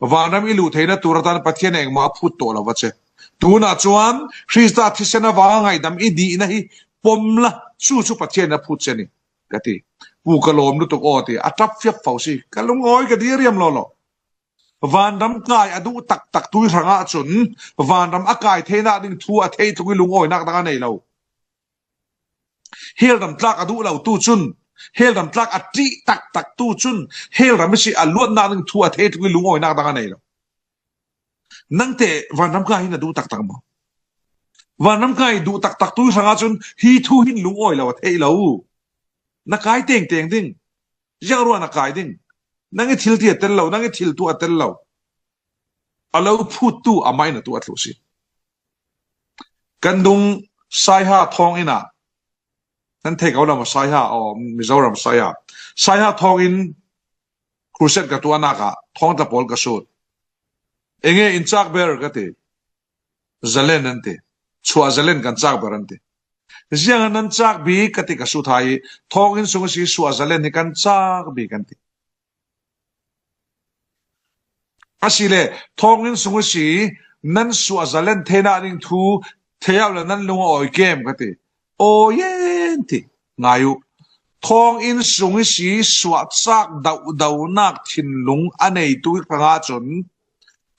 Vanram i luh theihna tur atan Pathian engmah a phut tawh lo va che. Tunah chuan Krista thisen avanga ngaihdam i nihna hi pawm la, chu chu Pathian in a phut che ni ka ti. Pu, ka lawm lutuk aw ti, a ṭap fiap fo si, ka lungawi ka diriam law law. Vanram kai a duh tak tak tu hrangah chun vanram a kai theihna ding thu a thei tluk i lungawinak dang a nei lo. Hell ram tlak a duh lo tu chun, hell ram tlak a ṭih tak tak tu chun, hell ram i si a luatnak ding thu a thei tluk i lungawinak dang a nei lo. Nangte vanram kai hi na duh taktak maw? Vanram kai duh taktak tu hrangah cun hi thu hin lungawi lo a theih lo. Na kai tengteng ding. Ziang ruah na kai ding. Nang i thil ti a tel lo, nang i thil tu a tel lo. A lo phuttu amah in a tu a thluh si. Kan dung Saiha thawng inn ah, nan thei ko lam a Saiha, aw, Mizoram Saiha. Saiha thawng inn crusade ka tuahnak ah thawngtla pawl ka sut. Enge in cak ber ka ti. Zalen an ti. Suah zalen kan cak ber an ti. Ziang an nan cak bik ka ti ka sut hai. Thawng inn sung a si suah zalen hi kan cak bik an ti. Asile, thawng inn sung a si nan suah zalen theinak ding thu thei ah le nan lung a awi kem ka ti. Aw yen ti. Ngai uh. Thawng inn sung i si suah cak dauhdohnak thinlung a neitu i hrangah cun,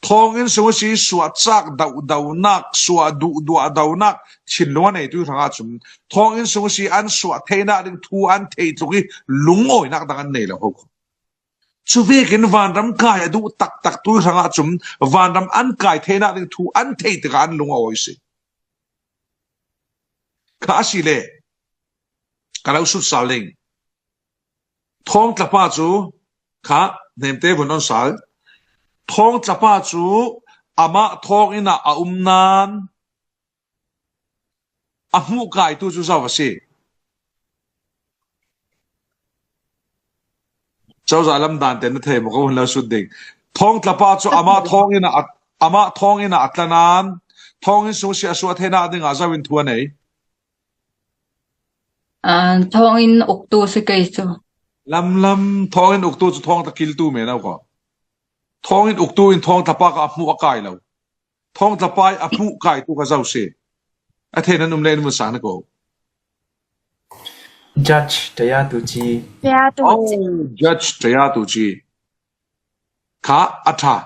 thawng inn sung i si suah cak dauhdohnak, suah duhduahdohnak thinlung a neitu i hrangah cun, thawng inn sung i si an suah theinak ding thu an theih tluk i lungawinak dang an nei lo ho. Cu vekin vanram kai a duh taktak tu i hrangah cun vanram an kai theinak ding thu an theih tikah an lung a awi si. Kha asile, ka lo sut sal ding. Thawngtlapa cu, kha, hnemte vun on sal. Thawngtlapa cu amah thawng inn ah a um nain a hmuh kaitu cu zo a si. Cozah lam dan te na thei maw, ka hun lo sut ding. Thawngtlapa cu amah thawng inn ah a, amah thawng inn ah a tla nain thawng inn sung si a suah theinak dingah zo in thu a nei. Ah, thawng inn uktu si kei cu. Lamlam, thawng inn uktu cu thawngtla kiltu men lo ko. Thawng inn uktu in thawngtlapa kha a hmuh a kai lo. Thawngtlapa i a hmuh kaitu kha zo si. A thei nan um le in vun sang na ko. Judge, taya tu ci. Taya tu ci. Oh, judge, taya tu ci. Kha a ṭha.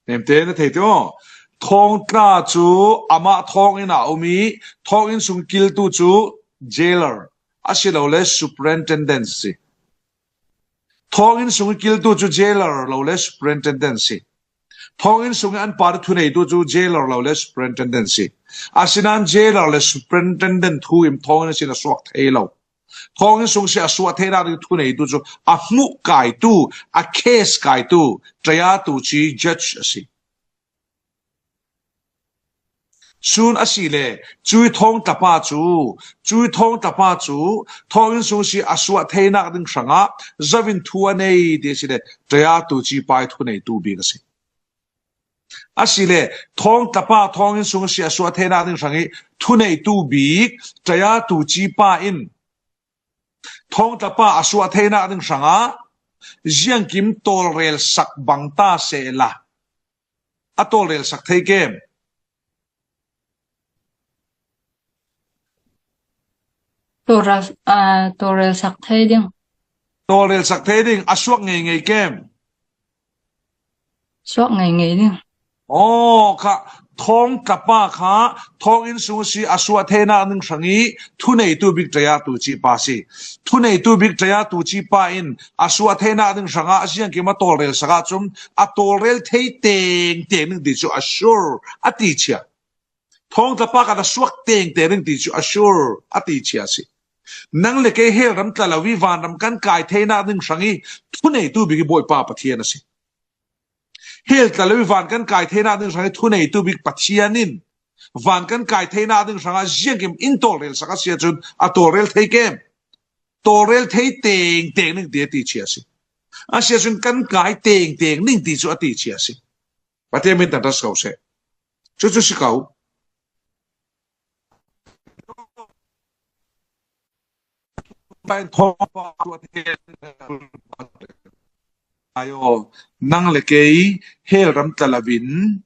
Nemte na thei ti aw. Thawngtla cu amah thawng inn ah a um i, thawng inn sung kiltu cu jailer, asilole superintendent si. Thawng inn sung kiltu cu jailer lo le superintendent si. Thawng inn sung an par thuneitu cu jailer lo le superintendent si. Asinain jailer le superintendent thu in thawng inn sin a suak thei lo. Thawng inn sung si a suah theinak ding thuneitu cu a hmuh kaitu, a case kaitu, taya tu ci judge a si. Cun asile, cui thawngtlapa cu, cui thawngtlapa cu, thawng inn sung si a suah theinak ding hrangah zo in thu a nei ti asile, taya tu ci pa i thuneitu bik a si. Asile, thawngtlapa thawng inn sung si a suah theinak ding hrang i thuneitu bik taya tu ci pa in thawngtlapa a suah theinak ding hrangah ziangkim tawlrel sak bang ta sehla, a tawlrel sak thei kem? Tawlrel, ah, tawlrel sak thei ding. Tawlrel sak thei ding, a suak ngeingei kem? Suak ngeingei ding. Aw, kha, thawngtlapa kha, thawng inn sung si a suah theinak ding hrang i thuneitu bik taya tu ci pa si. Thuneitu bik taya tu ci pa in a suah theinak ding hrangah a ziangkim a tawlrel sak ahcun a tawlrel thei tengteng ding ti cu a sure a ti chia. Thawngtlapa kha a suak tengteng ding ti cu a sure a ti chia si. Nang le kei hell ram tla lo i vanram kan kai theinak ding hrang i thuneitu bik i Bawipa Pathian a si. Hell tla lo i van kan kai theinak ding hrang i thuneitu bik Pathian in van kan kai theinak ding hrangah ziangkim in tawlrel sak a si ahcun a tawlrel thei kem? Tawlrel thei tengteng ding ti a ti chia si. A si ahcun kan kai tengteng ding ti cu a ti chia si. Pathian min tangṭhat ko seh. Cucu si ko. Ayo, nang le kei hell ram tla lo in.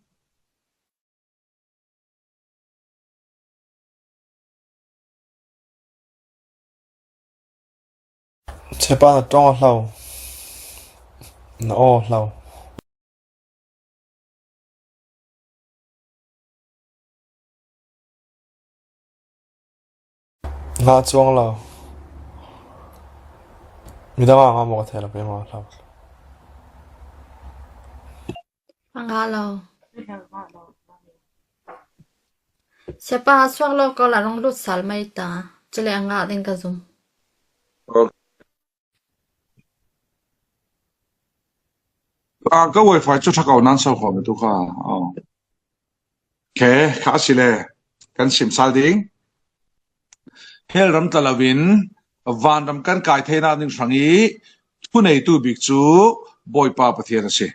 Sepa na ṭong a hlo. Na aw hlo. Ngah cuang lo. Midang ah ngah maw ka thei lo, keimah a hlo. A ngah lo. Siapa, suak lo ko la rong lut sal mai ta. Chule anga ding ka zum. Ah, ka wifi chu thakau nan sau khawm tu kha. Ah. Khe, kha si le. Kan sim sal ding. Hell ram tla lovin, van ram kan kai theina ding hrang i, thuneitu bik chu Bawipa Pathian a si.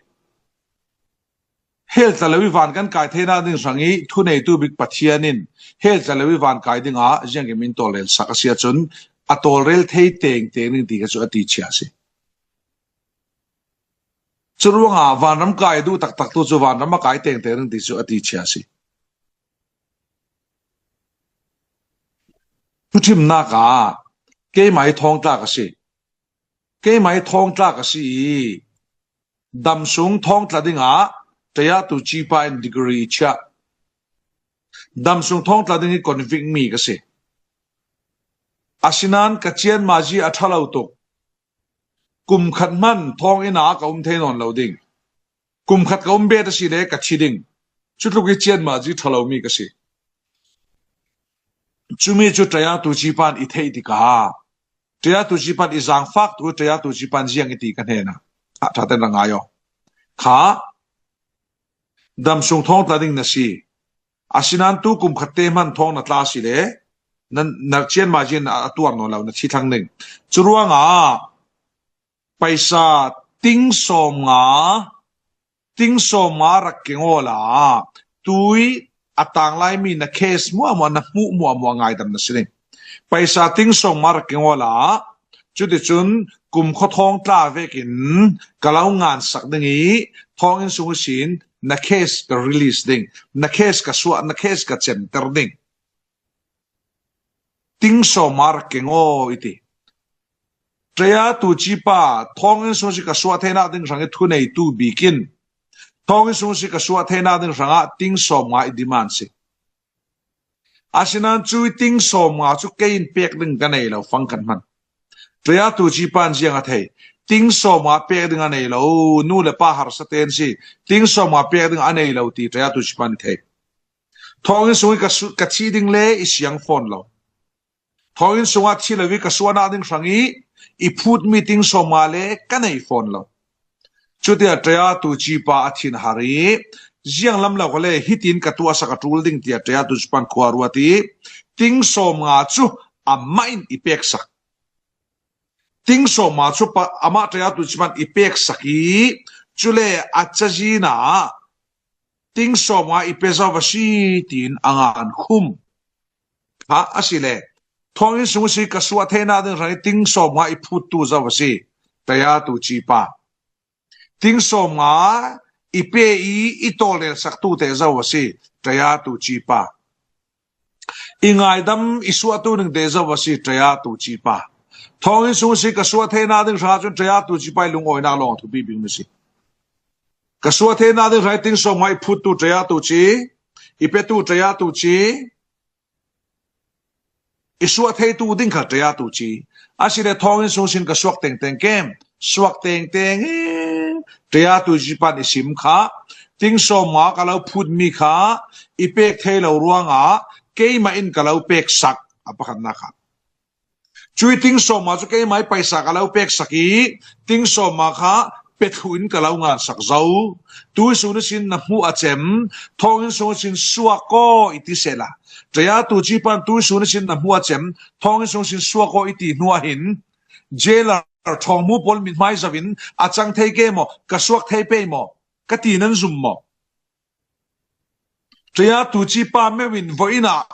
Hell tla lo i van kan kai theina ding hrang i, thuneitu bik Pathian in, hell tla lo i van kai ding a, ziang ke min tawlrel sak a si a chun, a tawlrel thei teng teng ding ti kha chu a ti chia si. Chu ruangah vanram kai duh taktak tu chu vanram a kai tengteng ding ti chu a ti chia si. Thuthimnak ah keimah hi thawngtla ka si. Keimah hi thawngtla ka si i damsung thawngtla dingah Tayatu Chipa in degree chia. Damsung thawngtla ding hi convict mi ka si. Asinan ka chianmazi a ṭha lo tuk. Kum khat hman thawng inn ah ka um thei nawn lo ding. Kum khat ka um bet a si le ka thi ding. Chutluk i chianmazi ṭha lo mi ka si. Chumi chu Tayatu Chipa in i theih tikah Tayatu Chipa in i zangfak tu Tayatu Chipa in ziang i ti ka hnenah. Kha ṭha ten ra ngai aw. Kha damsung thawngtla ding na si. Asinan tu kum khat te hman thawng na tla si le na, na chianmazi in a, a tuar nawn lo, na thi thlang ding. Chu ruangah paisa ting sawmnga, ting sawmnga rak keng aw la, tui a tanglai mi na case muahmuah, na hmuh muahmuah ngaidam na si ding. Paisa ting sawmnga rak keng aw la, chuticun kum khaw thawngtla vekin ka lo ngansak ding i, thawnginn sung ihsin na case ka release ding, na case ka suah, na case ka center ding. Ting sawmnga rak keng aw i ti. Tayatu Chipa, thawnginn sung si ka suah theina ding hrang i thuneitu bikin, thawnginn sung si ka suah theina ding hrangah ting sawmnga i demand si. Asinan chu i ting sawmnga chu kei in pek ding ka nei lo, fang kan hman. Tayatu Chipa in ziang a thei. Ting sawmnga pek ding a nei lo, nu le pa harsa ten si. Ting sawmnga pek ding a nei lo ti Tayatu Chipa in i thei. Thawnginn sung i ka su-, ka thi ding le i siang fawn lo. Thawnginn sungah thi lo i ka suahna ding hrang i, i phut mi ting sawmnga le ka nei fawn lo. Chutia Tayatu Chipa a thin har i, ziang lam lo kha le, hitin ka tuahsak a ṭul ding tia Tayatu Chipa in khua ruat i, ting sawmnga chu amah in i peksak. Ting sawmnga chu pa, amah Tayatu Chipa in i peksak i, chule a chazina ting sawmnga i pe zo va si tiin a ngan khum. Kha a si le, thawnginn sung si ka suah theina ding hrang i ting sawmnga i phuttu zo va si, Tayatu Chipa. Ting sawmnga i pe i, i tawlrelsak tu te zo va si, Tayatu Chipa. I ngaidam i suahtu ning te zo va si, Tayatu Chipa. Thawnginn sung si ka suah theina ding hrang chun Tayatu Chipa i lungawinak lawng a thupi bing mi si. Ka suah theina ding hrang i ting sawmnga i phuttu Tayatu Chi, i petu Tayatu Chi, i suah theitu ding kha Tayatu Chi. A si le thawnginn sung sin ka suak tengteng kem, suak tengteng e, Tayatu Chipa in i sim kha, ting sawmnga ka lo phut mi kha, i pek thei lo ruangah, keimah in ka lo peksak, a pakhatna kha. Cui ting sawmnga chu keimah i paisa ka lo peksak i, ting sawmnga kha pe thluh in ka lo ngansak zo. Tui sun ihsin na hmuh a chem, thawnginn sung ihsin suak aw i ti sela. Tayatu Chipa in tui sun ihsin na hmuh a chem, thawnginn sung ihsin suak aw i ti hnu ah hin, jailer thawng hmu pawl min hmai zo in a chang thei ke maw, ka suak thei pei maw, ka ti nan zum maw? Tayatu Chipa meu in vawiinah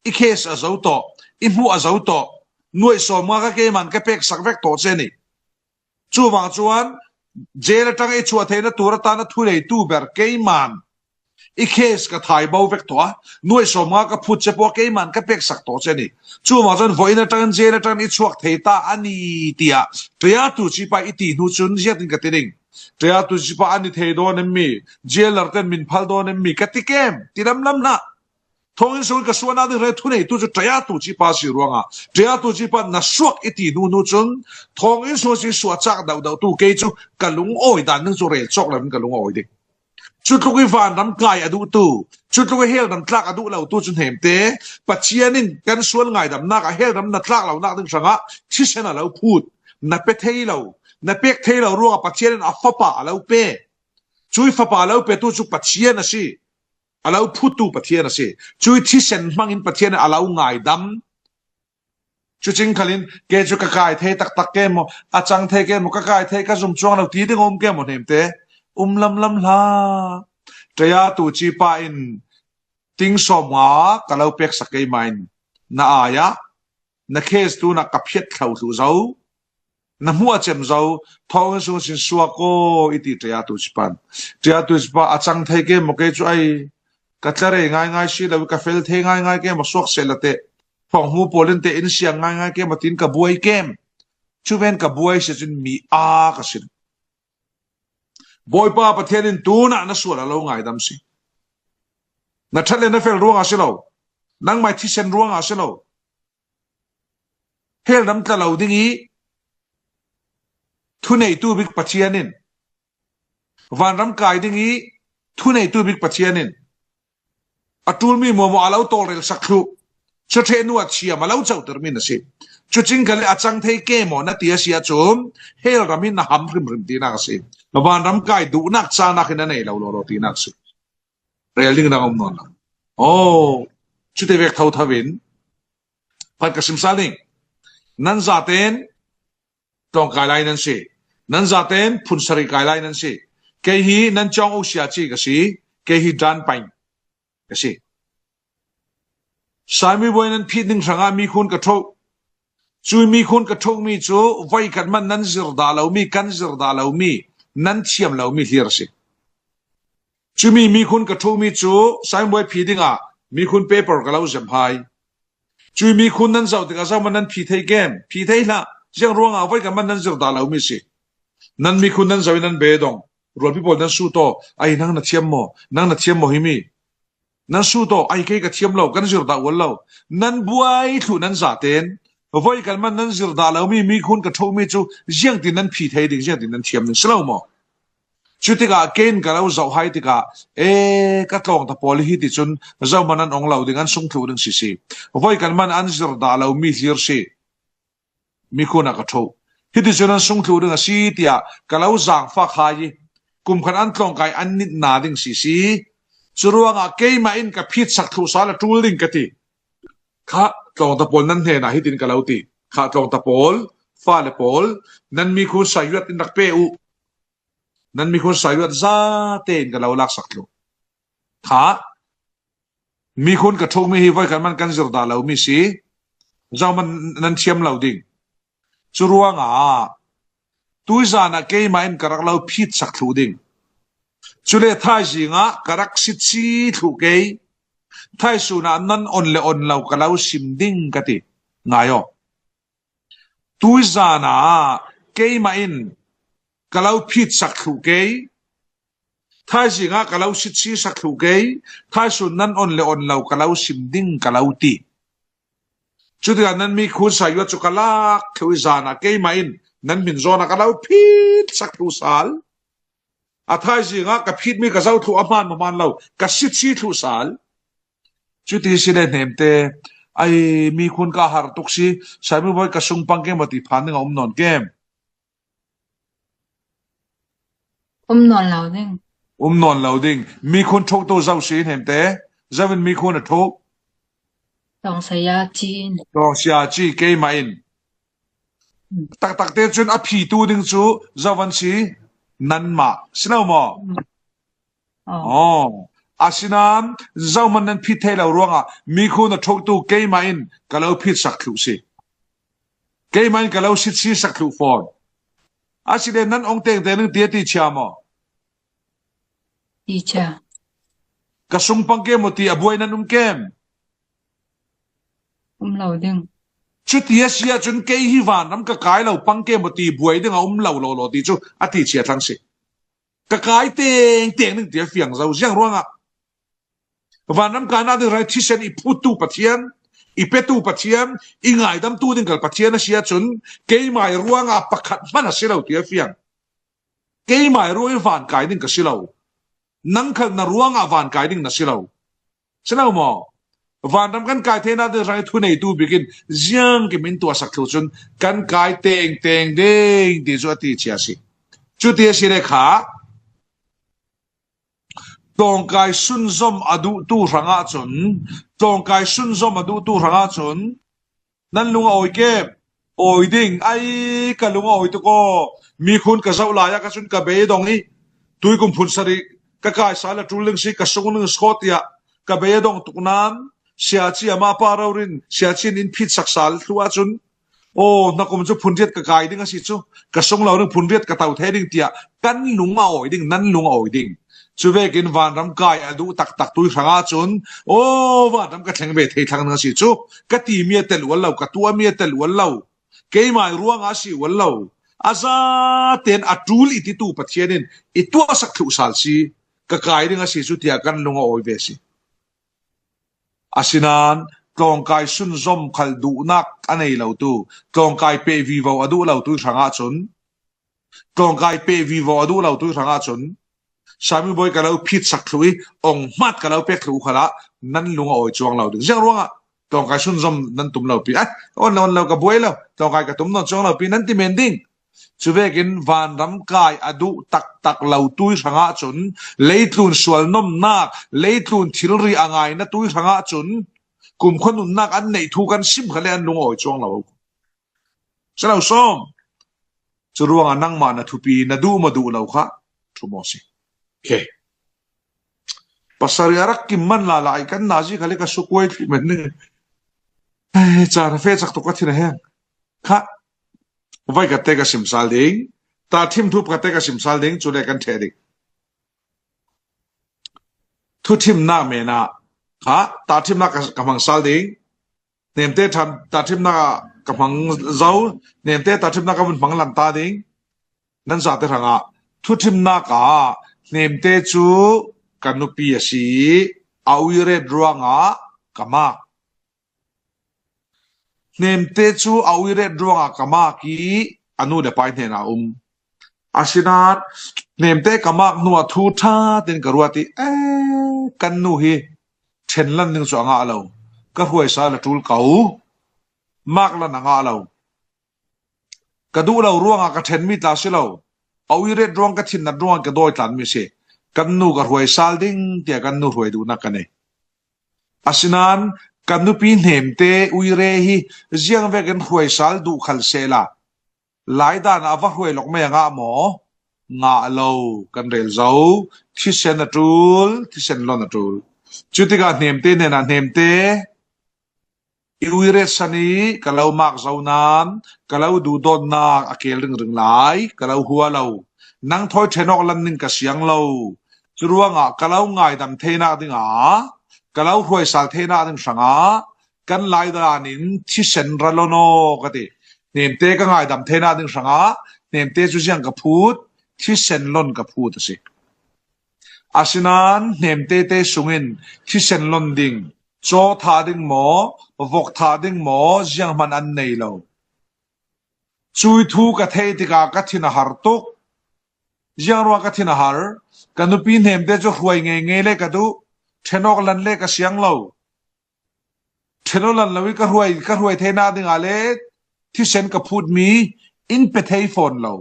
i case a zo tawh, i hmuh a zo tawh, nuai sawmnga kha keiman ka peksak vek tawh che ni. Chuvang chuan jail aṭanga i chhuah theihna tur atana thuneitu ber keiman i case ka thai bo vek tawh a, nuai sawmnga ka phut che pawh keiman ka peksak tawh che ni. Chuvang chuan vawiin aṭangin jail aṭangin i chhuak thei ta a ni tia Tayatu Chipa i ti hnu chun ziatin ka ti ding. Tayatu Chipa a ni thei dawn em mi, jailer ten min phal dawn em mi ka ti kem, ti lam lam hna. Thawnginn sungin ka suahna ding hrang thuneitu chu Tayatu Chipa si ruanga, Tayatu Chipa na suak i ti hnu hnu chun, thawnginn sung si suah chak dauh dauh tu kei chu ka lungawi dan ding chu rel chawk lovin ka lungawi ding. Cutluk i vanram kai a duhtu, cutluk i hell ram tlak a duh lotu cu hnemte, Pathian in kan sual ngaidamnak ah hell ram na tlak lonak ding hrangah thisen a lo phut, na pe thei lo, na pek thei lo ruangah Pathian in a fapa a lo pe. Cui fapa a lo petu cu Pathian a si. A lo phuttu Pathian a si. Cui thisen hmangin Pathian in a lo ngaidam. Cucing khalin, kei cu ka kai thei taktak ke maw, a cang thei ke maw, ka kai thei, ka zum cuang lo ti ding a um ke maw hnemte? Um lamlam hlah. Taya tu ci pa in ting sawm nga ka lo peksak keimah in na ai ah na case tu na ka phiat thlo thlu zo, na hmuh a cem zo, thawng in sung sin suak aw i ti taya tu ci pan. Taya tu ci pa a cang thei ke maw kei cu ai ka tla rei ngaingai si lo, ka fel thei ngaingai ke maw suak seh la teh. Thawng hmu pawl in teh in siang ngaingai ke maw tin ka buai kem. Cu ven ka buai si cun mi a ka sin. Bawipa Pathian in tunah na sual a lo ngaidam si. Na ṭhat le na fel ruangah si lo. Nangmai thisen ruangah si lo. Hell ram tla lo ding i thuneitu bik Pathian in, vanram kai ding i thuneitu bik Pathian in a ṭulmi muamua a lo tawlrelsak thluh. Cuṭhehnu a thiam a lo cotermi na si. Cucing khalin a cang thei ke maw na ti a si ahcun hell ram hi na ham hrimhrim tinak a si. Vanram kai duhnak cahnak hi na nei lo lawlaw tinak a si. Rel ding dang a um nawn lo. Aw, cute vek thotho in phan ka sim sal ding. Nan zaten tlawng kai lai nan si. Nan zaten phun sarih kai lai nan si. Kei hi nan cawng usia ci ka si. Kei hi dan pain ka si. Saimi buai nan phit ning hrangah mikhun ka ṭhoh. Cui mikhun ka ṭhohmi cu voi kan man nan zir dah lomi, kan zir dah lomi, nan thiam lomi hlir a si. Cumi mikhun ka ṭhohmi cu saimi buai phi dingah mikhun paper ka lo zem hai. Cui mikhun nan zoh tikah zohman nan phi thei kem? Phi thei hlah. Ziang ruangah voi kan man nan zir dah lomi si. Nan mikhun nan zoh i nan bedong. Rualpi pawl nan sut aw. Ai, nang na thiam maw? Nang na thiam maw himi? Nan sut aw. Ai, kei ka thiam lo, kan zir dah ual lo. Nan buai thluh nan zaten voi kan man nan zir dah lomi mikhun ka ṭhohmi cu ziangtin nan phi thei ding, ziangtin nan thiam ding si lo maw? Cutikah kei in ka lo zoh hai tikah, e, ka tlawngta pawl hi ti cun zohman an ong lo ding, an sungthluh ding sisi. Voi kan man an zir dah lomi hlir si. Mikhun ah ka ṭhoh. Hiti cun an sungthluh ding a si tiah ka lo zaangfak hai i kum khat an tlawngkai an nitna ding sisi. Curuangah keimah in ka phitsak thluh sal a ṭul ding ka ti. Kha tlawngta pawl nan hnenah hitin ka lo ti. Kha tlawngta pawl, fale pawl, nan mikhun sayuat in rak pe uh. Nan mikhun sayuat zate in ka lo laksak thluh. Kha mikhun ka ṭhohmi hi voi kan man kan zir dah lomi si. Zohman nan thiam lo ding. Curuangah tuizan ah keimah in ka rak lo phitsak thluh ding. Cule thaizing ah ka rak sitsi thluh kei. Thaisun ah nan on le on lo ka lo sim ding ka ti. Ngai aw. Tuizan ah keimah in ka lo phitsak thluh kei. Thaizing ah ka lo sitsi sak thluh kei. Thaisun nan on le on lo ka lo sim ding ka lo ti. Cutikah nan mikhun sayuat cu ka lak thluh i zan ah keimah in nan hmin zawn ah ka lo phitsak thluh sal. A thaizing ah ka phitmi ka zoh thluh a hmaan maw hmaan lo, ka sitsi thluh sal. Cuti si le hnemte, ai, mikhun ka har tuk si, Saimi buai ka sung pang ke maw ti phan ding a um nawn kem? Um nawn lo ding. Um nawn lo ding. Mikhun ṭhohtu zo si hnemte, zo in mikhun a ṭhoh? Tawngsia ci in. Tawngsia ci keimah in. Taktakte cun a phitu ding cu zovan si nanmah si lo maw? Aw. Aw. Asinain zohman nan phit thei lo ruangah mikhun a ṭhohtu keimah in ka lo phitsak thluh si. Keimah in ka lo sitsi sak thluh fawn. Asile nan ong tengteng ning ti a ti chia maw? Ti chia. Ka sung pang ke maw ti a buai nan um kem? Um lo ding. Cuti a si ahcun kei hi vanram ka kai lo pang ke maw ti buai ding a um lo lo lo ti cu a ti chia thlang si. Ka kai tengteng ning ti a fiang zo ziang ruangah. Vanram kainak ding rai thisen i phuttu Pathian, i petu Pathian, i ngaidamtu ding kal Pathian a si ahcun keimai ruangah pakhat hman a si lo ti a fiang. Keimai ruang i van kai ding ka si lo. Nang khal na ruangah van kai ding na si lo. Si lo maw? Vanram kan kai theihna ding hrang i thuneitu bikin ziang kim in tuahsak thluh cun kan kai tengteng ding ti cu a ti cia si. Cuti a si le kha, tlawngkai sunzom a duhtu hrangah cun, tlawngkai sunzom a duhtu hrangah cun, nan lung a awi ke, awi ding, ai, ka lung a awi tuk aw, mikhun ka zoh lai ah ka cun ka bei a dong i, tuikum phun sarih ka kai sal a ṭul ding si, ka sung ding si khaw tiah ka bei a dong tuk nan, siaci amah pa rori in, siaci in in phitsak sal thluh ahcun, aw, hnakum cu phun riat ka kai ding a si cu, ka sung lo ding phun riat ka to thei ding tiah kan lung a awi ding, nan lung a awi ding. Cu vekin vanram kai a duh taktak tu hrangah cun, aw, vanram ka thleng ve thei thlang ding a si cu, ka timi a tel ual lo, ka tuahmi a tel ual lo, keimah ruangah a si ual lo, a zaten a ṭul i titu Pathian in i tuahsak thluh sal si, ka kai ding a si cu tiah kan lung a awi ve si. Asinain tlawngkai sunzom khal duhnak a nei lo tu, tlawngkai peh vivo a duh lo tu hrangah cun, tlawngkai peh vivo a duh lo tu hrangah cun, Sami bawi ka lo phitsak thluh i, ong hmat ka lo pek thluh khalah nan lung a awi cuang lo ding. Ziang ruangah tlawngkai sunzom nan tum lo pi, ai, on lo, on lo, ka buai lo, tlawngkai ka tum nawn cuang lo pi, nan ti men ding. Cu vekin vanram kai a duh taktak lo tu hrangah cun leitlun sual nomnak, leitlun thilri a ngaina tu hrangah cun kumkhua nunnak an neih thu kan sim kha le an lung a awi cuang lo. Si lo sawm. Cu ruangah nangmah na thupi na duh maw duh lo kha ṭhum aw si. Okay. Pasarih a rak kim man lala ai kan nazi khal i ka sukuai thli men ning. Ai, caan a feh cak tuk ka thin a heng. Kha, vai ka te ka sim sal ding. Tahṭhim thup ka te ka sim sal ding, cu le kan ṭheh ding. Thuṭhimnak men ah kha, tahṭhimnak ka, ka hmang sal ding. Hnemte ṭhan-, tahṭhimnak ah ka hmang zo, hnemte tahṭhimnak ka vun hmang lanta ding. Nan zate hrangah thuṭhimnak ah hnemte cu ka nupi a si i a uiret ruangah ka mak. Hnemte cu a uiret ruangah ka mak i a nu le pa i hnenah a um. Asinain hnemte ka mak hnuah thu ṭha tein ka ruat i, ee, kan nu hi ṭhen lan ding cu a ngah lo. Ka hruai sal a ṭul ko. Mak lan a ngah lo. Ka duh lo ruangah ka ṭhenmi tla si lo. A uiret ruang ka thinnat ruangah ka dawi tlanmi si. Kan nu ka hruai sal ding tiah kan nu hruai duhnak ka nei. Asinain kan nupi hnemte uire hi ziang vekin hruai sal duh khal sehla, laidan ah a va hruai lawk mei a ngah maw? Ngah lo, kan rel zo. Thisen a ṭul, thisen lon a ṭul. Cutikah hnemte hnenah hnemte i uiret san i ka lo mak zo nan, ka lo duhdawtnak a keel ringring lai, ka lo hua lo. Nang thawi ṭhen awk lan ning ka siang lo. Curuangah ka lo ngaidam theinak dingah, ka lo hruaisal theinak ding hrangah, kan laidan in thisen ra lon aw ka ti. Hnemte ka ngaidam theinak ding hrangah, hnemte cu ziang ka phut, thisen lon ka phut a si. Asinain hnemtete sungin thisen lon ding, caw thah ding maw, vok thah ding maw, zianghman an nei lo. Cui thu ka theih tikah ka thin a har tuk. Ziangruang ka thin a har? Ka nupi hnemte cu hruai ngeingei le ka duh, ṭhen awk lan le ka siang lo. Ṭhen awk lan lo i ka hruai, ka hruai theinak dingah le thisen ka phutmi in pe thei fawn lo.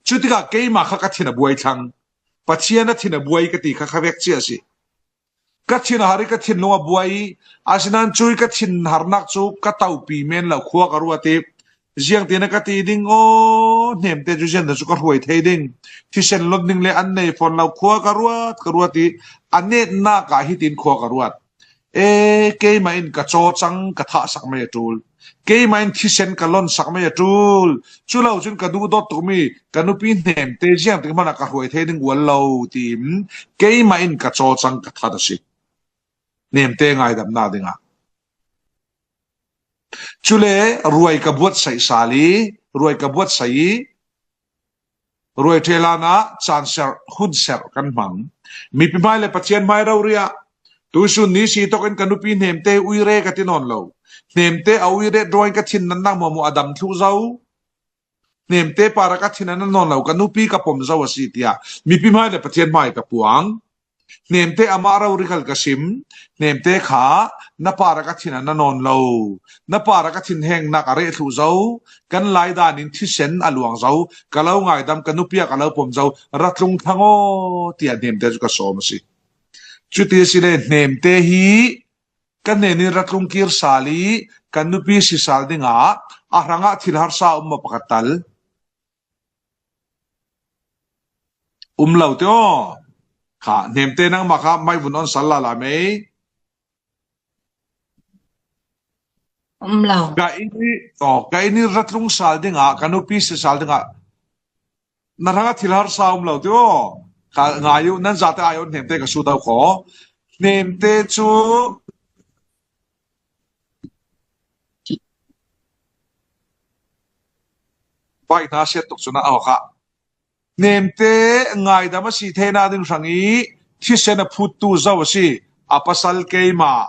Cutikah keimah kha ka thin a buai thlang. Pathian a thin a buai ka ti kha kha vek cia a si. Ka thin a har i ka thinlung a buai i, asinain cui ka thin harnak cu ka topi men lo, khua ka ruat i, ziangtin a ka ti ding aw, hnemte cu ziangtin cu ka hruai thei ding, thisen lon ding le an nei fawn lo, khua ka ruat, ka ruat i, a netnak ah hitin khua ka ruat. E, keimah in ka cawcang ka thahsak mei a ṭul. Keimah in thisen ka lonsak mei a ṭul. Cu lo cun ka duhdawt tukmi ka nupi hnemte ziangtik hmanh ah ka hruai thei ding ual lo, tiin keimah in ka cawcang ka that a si. Hnemte ngaidamnak dingah. Cule ruai ka buatsaih sal i, ruai ka buatsaih i, ruai ṭhelan ah caan serh, hun serh kan hmang. Mipi hmai le Pathian hmai rori ah tuisun ni si tawk in ka nupi hnemte uire ka ti nawn lo. Hnemte a uiret ruangin ka thin natnak hmuahhmuah a dam thluh zo. Hnemte parah ka thin a nat nawn lo, ka nupi ka pom zo a si, tiah mipi hmai le Pathian hmai ka puang. Hnemte amah rori khal ka sim, Hnemte kha na para ka thin a na nawn lo, na para ka thin hengnak a reh thluh zo, kan lai danin thisen a luang zo, ka lo ngaidam, ka nupi ah ka lo pom zo, ra tlung thlang aw, tiah Hnemte cu ka sawm a si. Cuti asile Hnemte hi ka hnenin ra tlung kir sal i ka nupi si sal dingah a hrangah thil harsa um maw pakhat tal? Um lo te aw. Kha, Hnemte nangmah kha mai vun on sal lala mei. Um lo. Ka inn i, aw, ka inn i ra tlung sal dingah, ka nupi si sal dingah na hrangah thil harsa um lo te aw. Kha, ngai uh, nan zate ai on Hnemte ka sut au khaw. Hnemte cu Bai hna siat tuk cun a aw kha. Hnemte ngaidam a si theinak ding hrang i thisen a phuttu zo a si, a pasal keimah.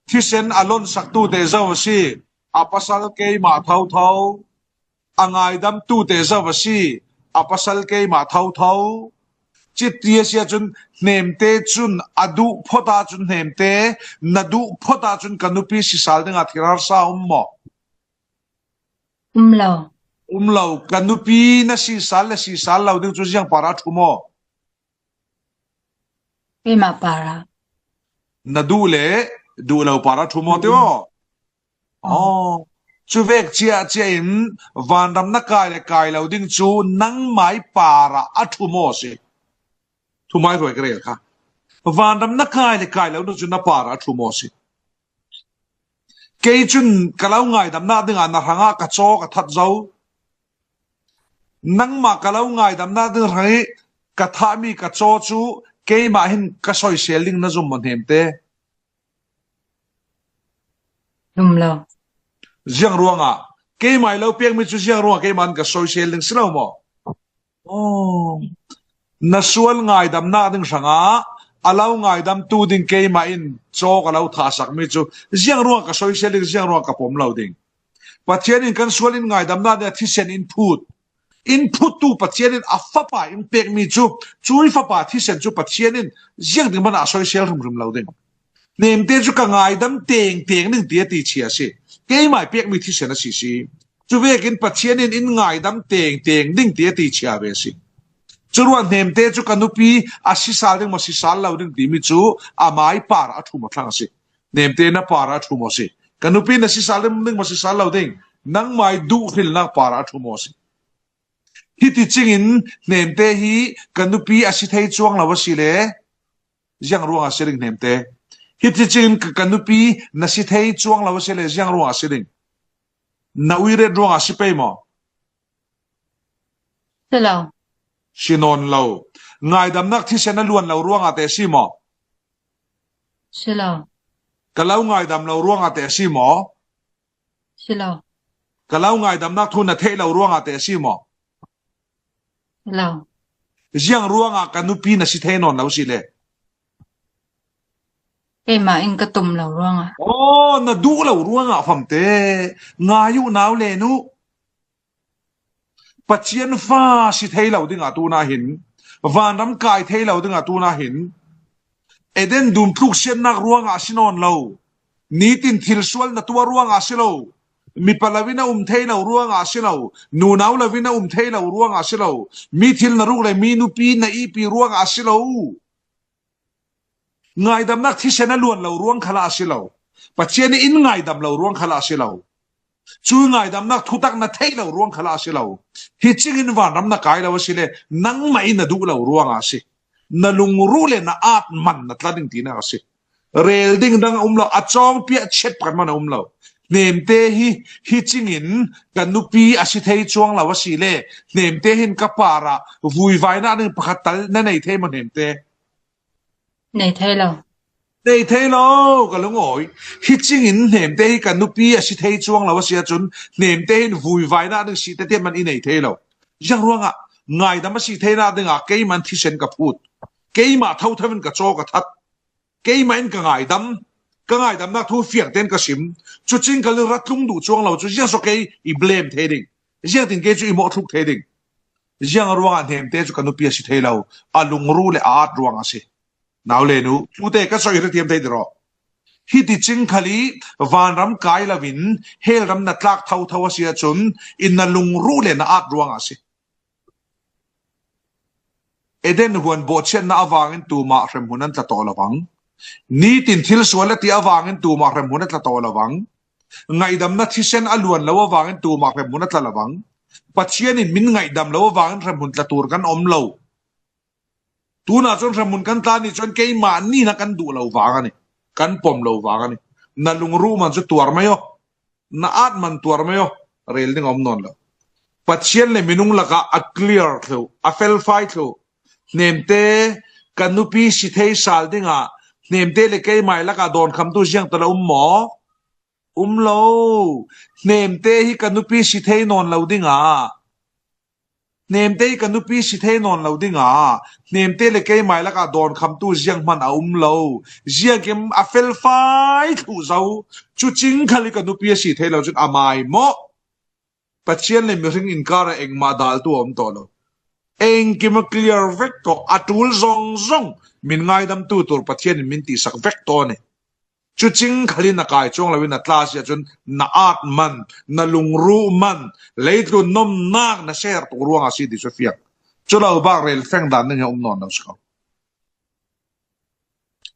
Thisen a lonsaktu te zo a si, a pasal keimah thotho. A ngaidamtu te zo a si, a pasal keimah thotho. Citi a si ahcun Hnemte cun a duh phot ahcun Hnemte, na duh phot ahcun ka nupi si sal dingah thil harsa um maw? Um lo. Um lo. Ka nupi na si sal le si sal lo ding cu ziang par a ṭhu maw? Keimah par a. Na duh le duh lo par a ṭhu maw te aw? Aw. Aw. Cu vek cia cia in vanram na kai le kai lo ding cu nangmai par ah a ṭhu maw si? Thumai hruai ka rel kha. Vanram na kai le kai lo ding cu na par ah a ṭhu maw si? Kei cun ka lo ngaidamnak dingah na hrangah ka caw ka that zo. Nangmah ka lo ngaidamnak ding hrang i ka thahmi ka caw cu keimah hin ka soisel ding na zum maw Hnemte? Zum lo. Ziang ruangah? Keimah i lo pekmi cu ziang ruangah keimah in ka soisel ding si lo maw? Aw. Na sual ngaidamnak ding hrangah a lo ngaidamtu ding keimah in caw ka lo thahsakmi cu ziang ruangah ka soisel ding, ziang ruangah ka pom lo ding? Pathian in kan sual in ngaidamnak dingah thisen in phut. In phuttu Pathian in a fapa in pekmi cu, cui fapa thisen cu Pathian in ziangtin hmanh ah a soisel hrimhrim lo ding. Hnemte cu ka ngaidam tengteng ding ti a ti chia a si. Keimah i pekmi thisen a si si. Cu vekin Pathian in in ngaidam tengteng ding ti a ti chia ve a si. Curuang Hnemte cu ka nupi a si sal ding maw, si sal lo ding timi cu amai par a ṭhu maw thlang a si. Hnemte na par a ṭhu maw si? Ka nupi na si sal ding maw, si sal lo ding? Nangmai duh hrilnak par a ṭhu maw si? Hiti cingin Hnemte hi ka nupi a si thei cuang lo a si le, ziang ruangah a si ding Hnemte? Hiti cingin ka, ka nupi na si thei cuang lo a si le, ziang ruangah a si ding? Na uiret ruangah a si pei maw? Si lo. Si nawn lo. Ngaidamnak thisen a luan lo ruangah te a si maw? Si lo. Ka lo ngaidam lo ruangah te a si maw? Si lo. Ka lo ngaidamnak thu na theih lo ruangah te a si maw? Si lo. Ziang ruangah ka nupi na si thei nawn lo si le? Keimah in ka tum lo ruangah. Aw, na duh lo ruangah famte. Ngai uh nau le nu. Pathian fa si thei lo dingah tunah hin, vanram kai thei lo dingah tunah hin, Eden dum tluk siatnak ruangah a si nawn lo, nitin thil sual na tuah ruangah a si lo, mipa lo in a um thei lo ruangah a si lo, nunau lo in a um thei lo ruangah a si lo, mi thil na ruk le mi nupi na ihpi ruangah a si lo. Ngaidamnak thisen a luan lo ruang khalah a si lo. Pathian in ngaidam lo ruang khalah a si lo. Cu ngaidamnak thutak na theih lo ruang khalah a si lo. Hi cingin vanram na kai lo a si le, nangmah in na duh lo ruangah a si. Na lungruh le na at man na tla ding tinak a si. Rel ding dang a um lo, a cawng piah chet pakhat man a um lo. Hnemte hi, hi cingin ka nupi a si thei cuang lo a si le, Hnemte hin ka parah vuivainak ding pakhat tal na nei thei maw Hnemte? Nei thei lo. Nei thei lo, ka lungawi. Hi cingin Hnemte hi ka nupi a si thei cuang lo a si ahcun, Hnemte hin vuivainak ding si tete man i nei thei lo. Ziang ruangah? Ngaidam a si theinak dingah keiman thisen ka phut. Keimah thotho in ka caw ka that. Keimah in ka ngaidam. Ka ngaidamnak thu fiang tein ka sim. Cucing ka lung ra tlung duh cuang lo cu ziang so kei i blame thei ding? Ziangtin kei cu i mawhthluk thei ding? Ziang ruangah Hnemte cu ka nupi a si thei lo? A lungruh le a at ruangah a si. Nau le nu, tute ka soi hrethiam thei diro. Hiti ching khali vanram kai lovin, hell ram na tlak thau thau a si a chun, in na lungru le na at ruang a si. Eden huan bawhchiatna avangin tuma hremhmun an tla tawh lovang. Nitin thil sual a ti avangin tuma hremhmun a tla tawh lovang. Ngaihdamna thisen a luan lo avangin tuma hremhmun a tla lovang. Pathianin min ngaihdam lo avangin hremhmun tla tur kan om lo. Tunah chuan hremhmun kan tla ni chuan keimah nina kan duh lo vang a ni. Kan pawm lo vang a ni. Na lungruh man chu tuar mai aw. Na at man tuar mai aw. Rel ding a awm nawn lo. Pathian leh minung lakah a clear thlu, a felfai thlu. Hnemte, ka nupi si thei sal dinga, Hnemte leh keimah lakah dawnkhamtu ziang tala um maw? Um lo. Hnemte hi ka nupi si thei nawn lo dinga. Hnemte hi ka nupi si thei nawn lo dinga. Hnemte leh keimah lakah dawnkhamtu ziang hman a um lo. Ziakin a felfai thlu zo. Chu ching khali ka nupi a si thei lo chun a mai maw? Pathian leh mihring inkara engmah daltu a awm tawh lo. Engkim a clear vek tawh, a tul zawng zawng min ngaidamtu tur Pathianin min tihsak vek tawh a ni. Chu ching khalin a kai chuang lovin a tla si a chun na at man, na lungruh man, leitlun nawmnak na share tuk ruang a si ti chu fiang. Chu lo bak rel feng dan ding hi a awm nawn lo si ko.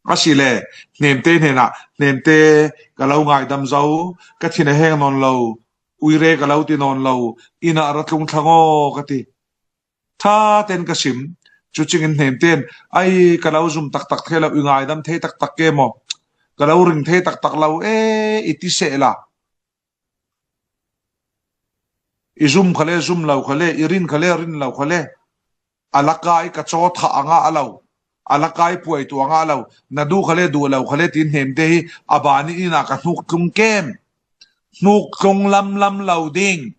A si le, Hnemte hnenah, Hnemte ka lo ngaidam zo, ka thin a heng nawn lo, uire ka lo ti nawn lo, inah ra tlung thlang aw ka ti. Tha ten ka sim, chu chingin Hnemten, ai, ka lo zum tak tak thei lo, i ngaidam thei tak tak ke maw? Ka lo ring thei tak tak lo, e, i ti seh la. I zum kha le, zum lo kha le, i rin kha le, rin lo kha le. A lakai ka chaw thah anga a lo. A lakai puai tu anga a lo. Na duh kha le, duh lo kha le, tin Hnemte hi a bani ina ka hnuk tlung kem. Hnuk tlung lam lam lo ding.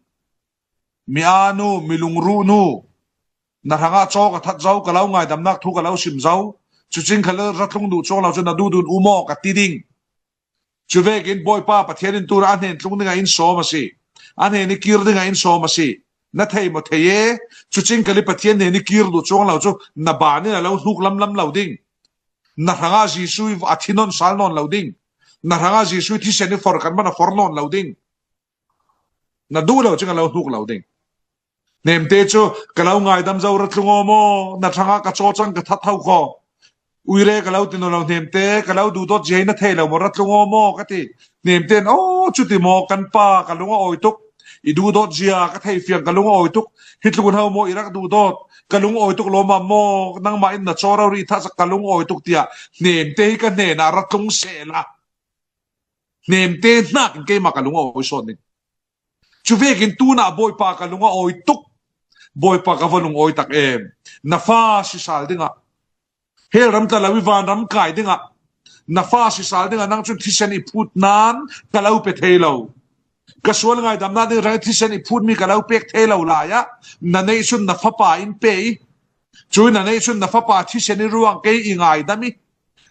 Mi anu, mi lungruh nu. Na hranga chaw ka that zo, ka lo ngaidamnak thu ka lo sim zo. Chu ching kha le, ra tlung duh chuang lo chu na duh dun u maw ka ti ding. Chu vekin Bawipa Pathianin tuna a hnen tlung dinga in sawm a si. A hnen i kir dinga in sawm a si. Na thei maw thei e? Chu ching kali Pathian hnen i kir duh chuang lo chu na banin a lo hnuk lam lam lo ding. Na hranga Jesu a thi nawn sal nawn lo ding. Na hranga Jesu thisen i for kan man a for nawn lo ding. Na duh lo ching a lo hnuk lo ding. Hnemte chu, ka lo ngaidam zo ra tlung aw maw, na hranga ka chaw chang ka that ho khaw. Uire ka lo ti nawn lo Hnemte, ka lo duh dawt zia hi na thei lo maw, ra tlung aw maw, ka ti. Hnemten, aw, chuti maw, kan pa, ka lung a awi tuk. I duh dawt zia, ka thei fiang, ka lung a awi tuk. Hi tlun ho maw, i rak duh dawt. Ka lung a awi tuk lo ma maw, nangmah in na chaw rori thah sak ka lung a awi tuk tia. Hnemte hi ka hnenah ra tlung seh la. Hnemte hnakin keimah ka lung a awi sawn ding. Chu vekin tunah Bawipa ka lung a awi tuk. Bawipa ka va lung awi tak em. Na fa si sal dinga. Hel ram tla lo i van ram kai dinga. Na fa si sal dinga nang chun thisen i phut nan ka lo pe thei lo. Ka sual ngaidamna ding rang thisen i phut mi ka lo pek thei lo lai a. Na neih chun na fapa in pe i. Chu na neih chun na fapa thisen i ruang kei i ngaidam i.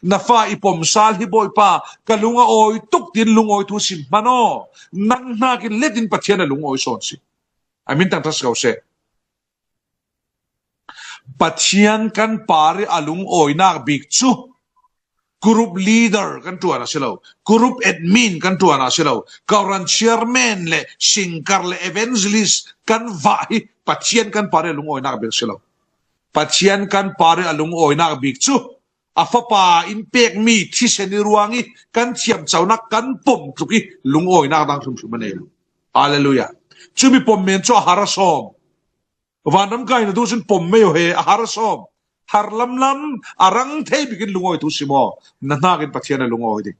Na fa i pawm sal hi Bawipa, ka lung a awi tuk tin lungawi thu sim hman aw. Nang hnakin letin Pathian a lungawi sawn si. A min tang thas ko se. Pathian kan par i a lungawinak bik chu group leader kan ṭuan a si lo, group admin kan ṭuan a si lo, Koran chairman leh singkar leh evangelist kan vah hi Pathian kan par i a lungawinak bik si lo. Pathian kan par i a lungawinak bik chu a fapa in pek mi thisen i ruang i kan thiam chauhna kan pawm tluk i lungawinak dang hrim hrim a nei lo. Hallelujah. Chu mi pawm men chu a har a sawm. Vanram kaina duh chun pawm mai aw he, a har a sawm. Har lam lam, a rang thei bikin lungawi thu sim aw. Na hnakin Pathian a lungawi ding.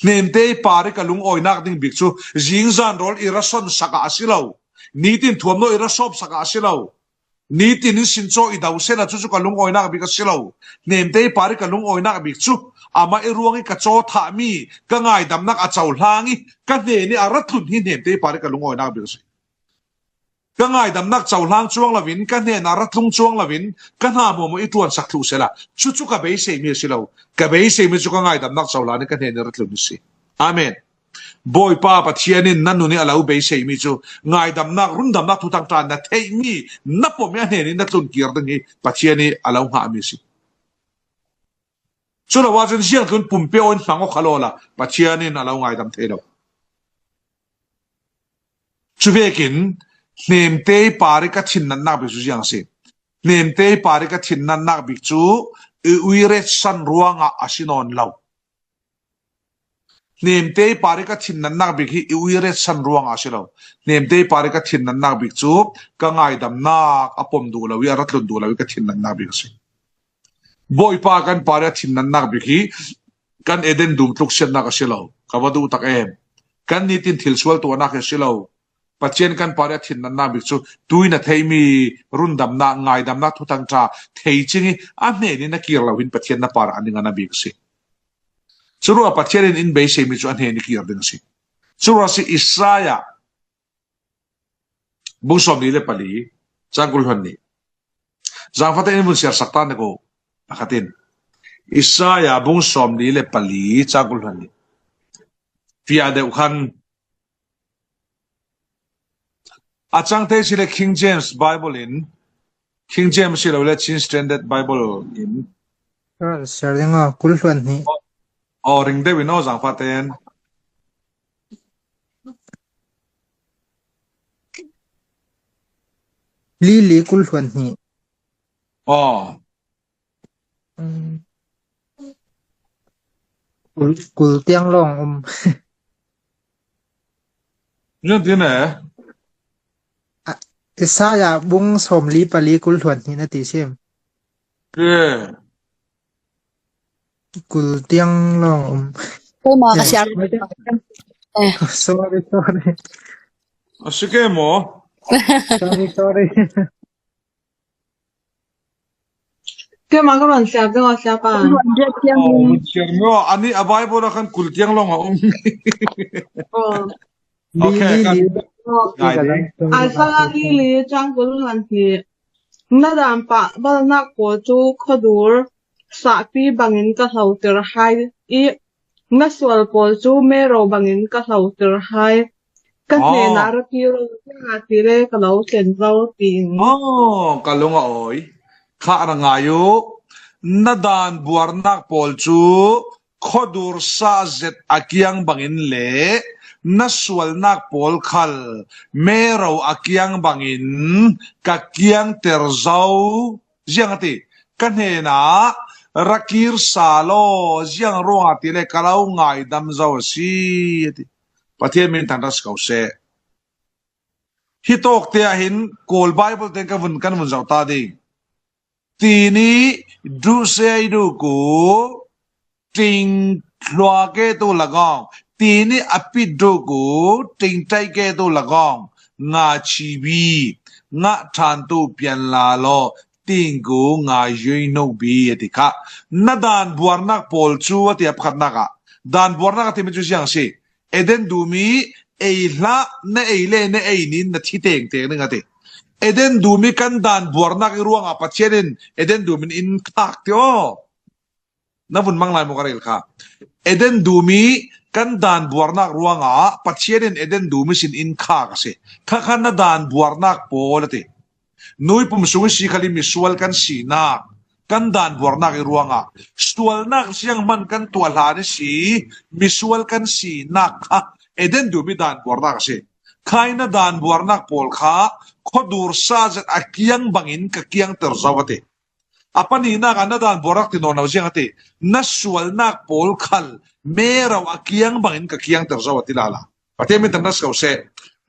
Hnemte i par i ka lungawinak ding bik chu, zing zan rawl i ra sawn sakah a si lo. Nitin thuamnaw i ra sawp sakah a si lo. Nitin in sin chaw i do sela chu chu ka lungawinak bik a si lo. Hnemte i par i ka lungawinak bik chu, amah i ruang i ka chaw thah mi, ka ngaidamnak a cohlang i, ka hnen i a ra tlun hi Hnemte i par i ka lungawinak bik a si. Ka ngaidamnak cohlang chuang lovin, ka hnenah ra tlung chuang lovin, ka hna hmuahmuah i ṭuansak thluh sela. Chu chu ka beisei mi a si lo. Ka beisei mi chu ka ngaidamnak cohlang i ka hnen i ra tlun i si. Amen. Bawipa Pathian in na nun i a lo beisei mi chu, ngaidamnak, rundamnak thuthang ṭan na theih mi, na pawm i a hnen i na tlun kir ding hi Pathian i a lo nghah mi a si. Cu lo ahcun ziang tlun pumpe aw in hmang aw kha lawla Pathian in a lo ngaidam thei lo. Cuvekin hnemte i par i ka thinnatnak bik cu ziang a si? Hnemte i par i ka thinnatnak bik cu i uiret san ruangah a si nawn lo. Hnemte i par i ka thinnatnak bik hi i uiret san ruangah a si lo. Hnemte i par i ka thinnatnak bik cu ka ngaidamnak a pom duh lo i a ra tlun duh lo i ka thinnatnak bik a si. Bawipa kan par i a thinnatnak bik hi kan Eden dum tluksiatnak a si lo. Ka va duh tak em. Kan nitin thil sual tuahnak hi a si lo. Pathian kan par i a thinnatnak bik cu tuin a theimi rundamnak, ngaidamnak thuthang ṭha thei cing i a hnen in a kir lo hin Pathian na par a ning a na bik a si. Curuah Pathian in in beiseimi cu a hnen i kir ding a si. Curuah si Isaiah bung sawmli le pali, cang kul hluan nih. Zangfate in vun siarsak ta nek u, pakhat in. Isaiah bung sawmli le pali, cang kul hluan nih. Fiah deuh khan a cang thei si le King James Bible in, King James si lo le Chin Standard Bible in. Siar ding aw, kul hluan hnih. Aw, ring deuh in aw, zangfate in. Lili kul hluan hnih. Aw. Um, kul, kul tiang lawng um. Nyan tin eh. Isaiah bung sawmli pali kul hluan hnih na ti sim. Ke. Kul tiang lawng um. Keimah ka siar. Eh. Sorry, sorry. A si ke maw? Sorry, sorry. Keimah ka van siar deuh a siar pa. Kul hluan riat tiang. Oh, siar maw? Ani a Bible a khan kul tiang lawng a um. Oh. Okay, kan. Ngai ding. Isaiah lili cang kul hluan hnih. Na dan pahbalnak pawl cu khuadur sahpi bangin ka hloter hai i na sual pawl cu mero bangin ka hloter hai. Ka hnenah ra kir u, ziangahtile ka lo tlen zo, tiin. Oh, ka lung a awi. Kha ra ngai u. Na dan buarnak pawl cu khuadur sah zet a kiang bangin le na sualnak pawl khal mero a kiang bangin ka kiangter zo. Ziang a ti, ka hnenah ra kir sa law, ziang ruangah ti le ka lo ngaidam zo a si, a ti. Pathian min thangṭhat si ko seh. Hi tawk te ah hin Kawl Bible tein kan vun, kan vun zoh ta ding. Tini duh se i duh ku, ting thlua ke tu lagawng, tini a pit duh ku, ting tai ke tu lagawng, nga chibi, nga than tu pian la law, ting ku nga yoi no bi, a ti kha. Na dan buarnak pawl cu, a ti a pakhatnak ah. Dan buarnak a timi cu ziang si. Eden dum i ei hlah, na ei le na ei nin na thi tengteng ding a ti. Eden dum i kan dan buarnak i ruangah Pathian in Eden dum in in khak ti aw. Na vun mang lai maw ka rel kha? Eden dum i kan dan buarnak ruangah Pathian in Eden dum i sin in khak a si. Kha kha na dan buarnak pawl a ti. Nui pum sung i si khal i misual kan sinak, kan dan buarnak i ruangah sualnak zianghman kan tuah hlan i si, misual kan sinak kha Eden dum i dan buarnak a si. Khai na dan buarnak pawl kha khuadur sa zet a kiang bangin ka kiangter zo a ti. A pahnihnak ah na dan buarnak ti nawn lo ziang a ti. Na sualnak pawl khal mero a kiang bangin ka kiangter zo a ti lala. Pathian min thangṭhat si ko seh.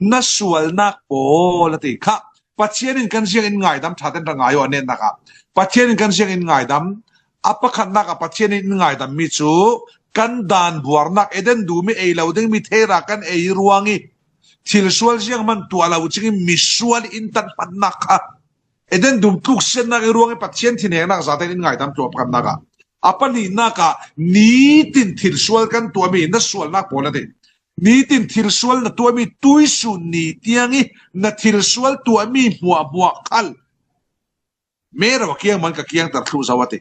Na sualnak pawl a ti kha. Pathian in kan ziang in ngaidam ṭha ten ra ngai aw a netnak ah. Pathian in kan ziang in ngaidam. A pakhatnak ah Pathian in in ngaidammi cu kan dan buarnak Eden dum i ei lo dingmi theira kan ei ruang i thil sual zianghman tuah lo cing i misual in tan hmannak kha. Eden dum tluksiatnak i ruang i Pathian thinhengnak zate in ngaidam tlua pakhatnak ah. A pahnihnak ah nitin thil sual kan tuahmi na sualnak pawl a ti. Nitin thil sual na tuahmi tuisun ni tiang i na thil sual tuahmi hmuahhmuah khal mero a kiang man ka kiangter thluh zo a ti.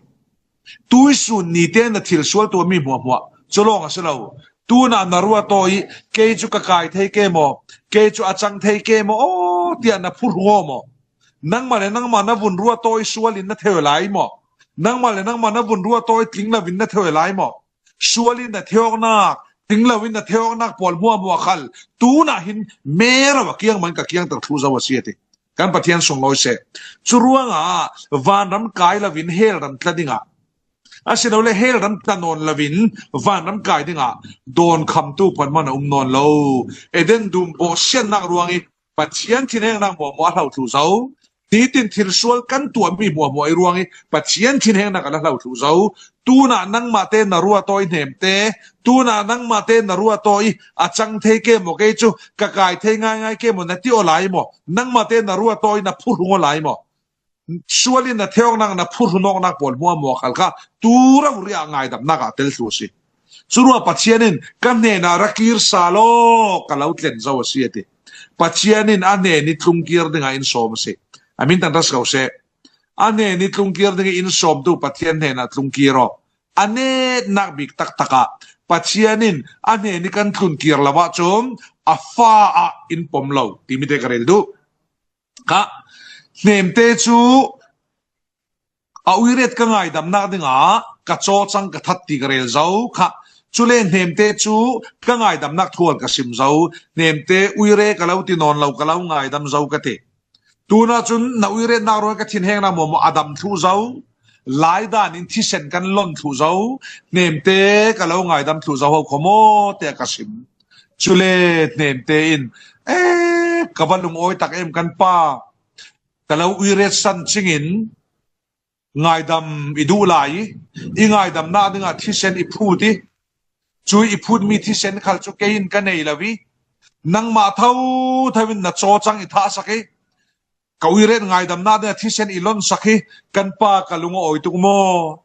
Tuisun ni tiang na thil sual tuahmi hmuahhmuah cu lawng a si lo. Tunah na ruat aw i kei cu ka kai thei ke maw, kei cu a cang thei ke maw, aw tiah na phu rung aw maw? Nangmah le nangmah na vun ruat aw i sual in na theu lai maw? Nangmah le nangmah na vun ruatawi tling loin na theu lai maw? Sual in na theiawknak, tling loin na theiawknak pawl hmuahhmuah khal tunah hin Mary a kiang man ka kiangter thlu zo a si a ti. Kan Pathian sunglawi seh. Curuangah vanram kai loin hell ram tla dingah, asilole hell ram tla nawn loin vanram kai dingah dawnkhamtu hmuahhmuah a um nawn lo. Eden dum bawhsiatnak ruangih Pathian thinhengnak hmuahhmuah a hlo thlu zo. Nitin thil sual kan tuahmi hmuahhmuah i ruangih Pathian thinhengnak a la hlo thlu zo. Tunah nangmahte na ruatawi hnemte, tunah nangmahte na ruatawi a cang thei ke maw, kei cu ka kai thei ngaingai ke maw na ti aw lai maw? Nangmahte na ruatawi na phurhung aw lai maw? Sual in na theiawknak, na phurhun awknak pawl hmuahhmuah khal kha tu rori ah ngaidamnak ah tel thlu a si. Curuah Pathian in ka hnenah ra kir sal aw, ka lo tlen zo a si a ti. Pathian in a hnen i tlungkir dingah in sawm a si. A min tang ras ko seh. A hnen i tlungkir dingah in sawmtu Pathian hnenah tlungkir aw. A netnak bik taktakah Pathian in a hnen i kan tlunkir lo ahcun a fa ah in pom lo timi te ka rel duh. Kha, hnemte cu a uiret ka ngaidamnak dingah ka cawcang ka that ti ka rel zo. Kha, cule hnemte cu ka ngaidamnak thual ka sim zo. Hnemte uire ka lo ti nawn lo, ka lo ngaidam zo ka ti. Tunah cun na uiretnak ruang ka thinhengnak hmuahhmuah a dam thluh zo. Laidan in thisen kan lon thluh zo. Hnemte ka lo ngaidam thluh zo ho kho maw tiah ka sim. Cule hnemte in, e, ka va lungawi tak em kan pa, ka lo uiret san cingin ngaidam i duh lai i, i ngaidamnak dingah thisen i phut i, cu i phutmi thisen khal cu kei in ka nei lo i, nangmah thotho in na cawcang i thahsak i, ka uiret ngaidamnak dingah thisen i lonsak i, kan pa ka lung a awi tuk maw?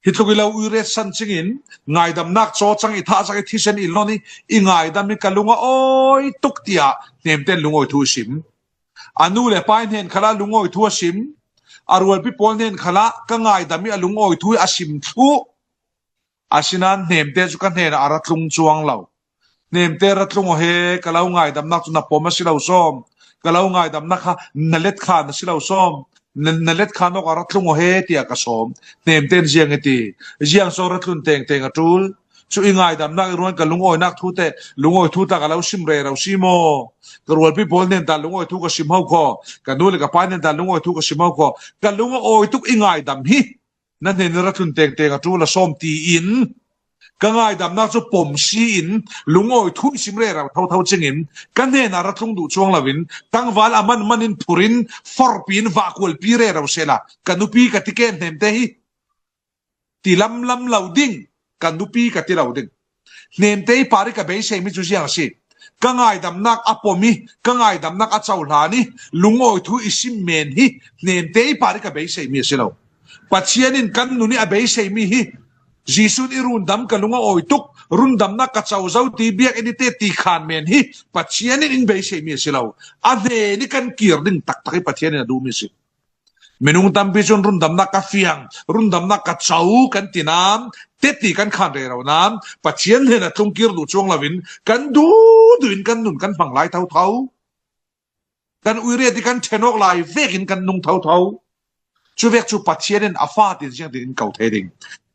Hi tluk i lo uiret san cingin ngaidamnak cawcang i thahsak i, thisen i lon i, i ngaidam i ka lung a awi tuk tiah hnemte in lungawi thu i sim. A nu le pa hnen khalah lungawi thu a sim. A rualpi pawl hnen khalah ka ngaidam i a lungawi thu i a sim thluh. Asinain hnemte cu ka hnenah a ra tlung cuang lo. Hnemte ra tlung aw he, ka lo ngaidamnak cu na pom a si lo sawm. Ka lo ngaidamnak kha na let khan a si lo sawm. Na, na let khan awk a ra tlung aw he, tiah ka sawm. Hnemte in ziang i ti. Ziang so ra tlun tengteng a ṭul. Cu i ngaidamnak i ruang ka lungawinak thu te, lungawi thu tla ka lo sim rero si maw? Ka rualpi pawl hnen ta lungawi thu ka sim ho kho. Ka nu le ka pa hnen ta lungawi thu ka sim ho kho. Ka lung a awi tuk i ngaidam hi. Na hnen i ra tlun tengteng a ṭul a sawm tiin ka ngaidamnak cu pom si in lungawi thu in sim rero thotho cingin ka hnenah ra tlung duh cuang loin tangval a man man in phur in forpi in vahkualpi rero sehla ka nupi ka ti ken hnemte hi ti lamlam lo ding, ka nupi ka ti lo ding. Hnemte i par i ka beiseimi cu ziang a si. Ka ngaidamnak a pom i, ka ngaidamnak a cohlan i, lungawi thu i sim men hi hnemte i par i ka beiseimi a si lo. Pathian in kan nun i a beiseimi hi. Jesuh in i rundam ka lung a awi tuk, rundamnak ka co zo ti biakinn i te ti khan men hi Pathian in in beiseimi a si lo. A hnen i kan kir ding taktak hi Pathian in a duhmi a si. Minung tampi cun rundamnak ka fiang, rundamnak ka co kan ti nain, teti kan khan rero nain, Pathian hnenah tlungkir duh cuang loin, kan duhduh in kan nun kan hmang lai thotho. Kan uiret i kan ṭhen awk lai vekin kan nung thotho. Cuvek cu Pathian in a fa tin ziangtin in ko thei ding.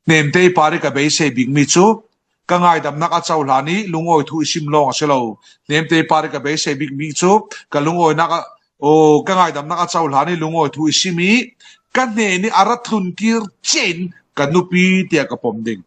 Hnemte i par i ka beisei bikmi cu, ka ngaidamnak a cohlan i lungawi thu i sim lawng a si lo. Hnemte i par i ka beisei bikmi cu, ka lungawinak a, aw, ka ngaidamnak a cohlan i lungawi thu i sim i, ka hnen i a ra tlun kir ciain ka nupi tiah ka pom ding.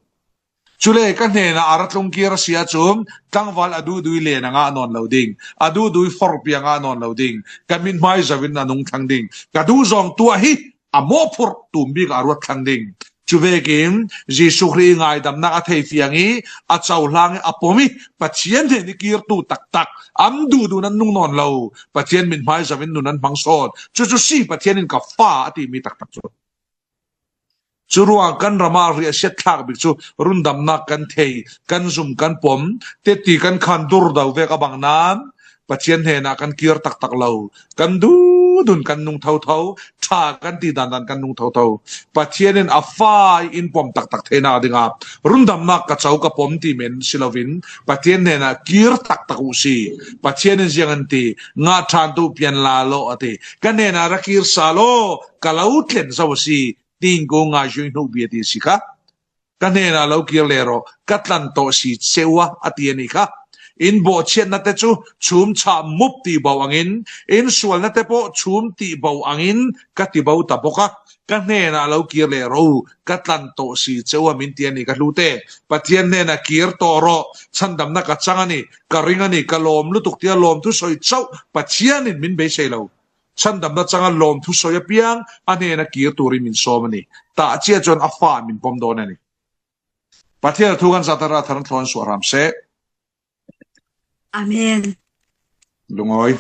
Cule ka hnenah a ra tlung kir a si ahcun tlangval a duhdui len a ngah nawn lo ding, a duhdui forpi a ngah nawn lo ding, ka mithmai zoh in a nung thlang ding, ka duhzawng tuah hi a mawhphurh tum bik a ruat thlang ding. Cuvekin Jesuh Khrih i ngaidamnak a theifiang i a cohlang i a pom i Pathian hnen i kirtu taktak an duhduh nan nung nawn lo. Pathian mithmai zoh in nun an hmang sawn. Cucu si Pathian in ka fa a timi taktak cu. Curuang kan ram ah riahsiat thlak bik cu rundamnak kan thei, kan zum, kan pom, teti kan khan dur do vek a bang nain Pathian hnenah kan kir taktak lo, kan duhdun kan nung thotho, ṭha kan ti dandan kan nung thotho. Pathian in a fa i in pom taktak theinak dingah rundamnak ka co ka pom ti men si loin Pathian hnenah kir taktak uh si. Pathian in ziang an ti, ngah ṭhan tu pian la law a ti. Ka hnenah ra kir sa law, ka lo tlen zo a si. tiin ko ngai zui hnu bia ti si kha. Ka hnena lo kir le rawh, ka tlan tawh si cheu a, a ti a ni kha. In bawhchiatna te chu chhum chhah mup ti bo angin, in sualna te pawh chhum ti bo angin ka ti bo ta bawk a. Ka hnena lo kir le rawh, ka tlan tawh si cheu a, min ti a ni ka hlute. Pathian hnena kir tawh rawh, chhandamna ka chang a ni, ka ring a ni, ka lawm lutuk tia lawm thu sawi chauh Pathian in min beisei lo. Chhandamna changa lawm thu sawi apiang a hnena kir turin min sawm a ni. Tah chiah chuan a fa min pawm dawn a ni. Pathian thu kan zahtar a tharna thlawn suah hram se. Amen. Lungawi.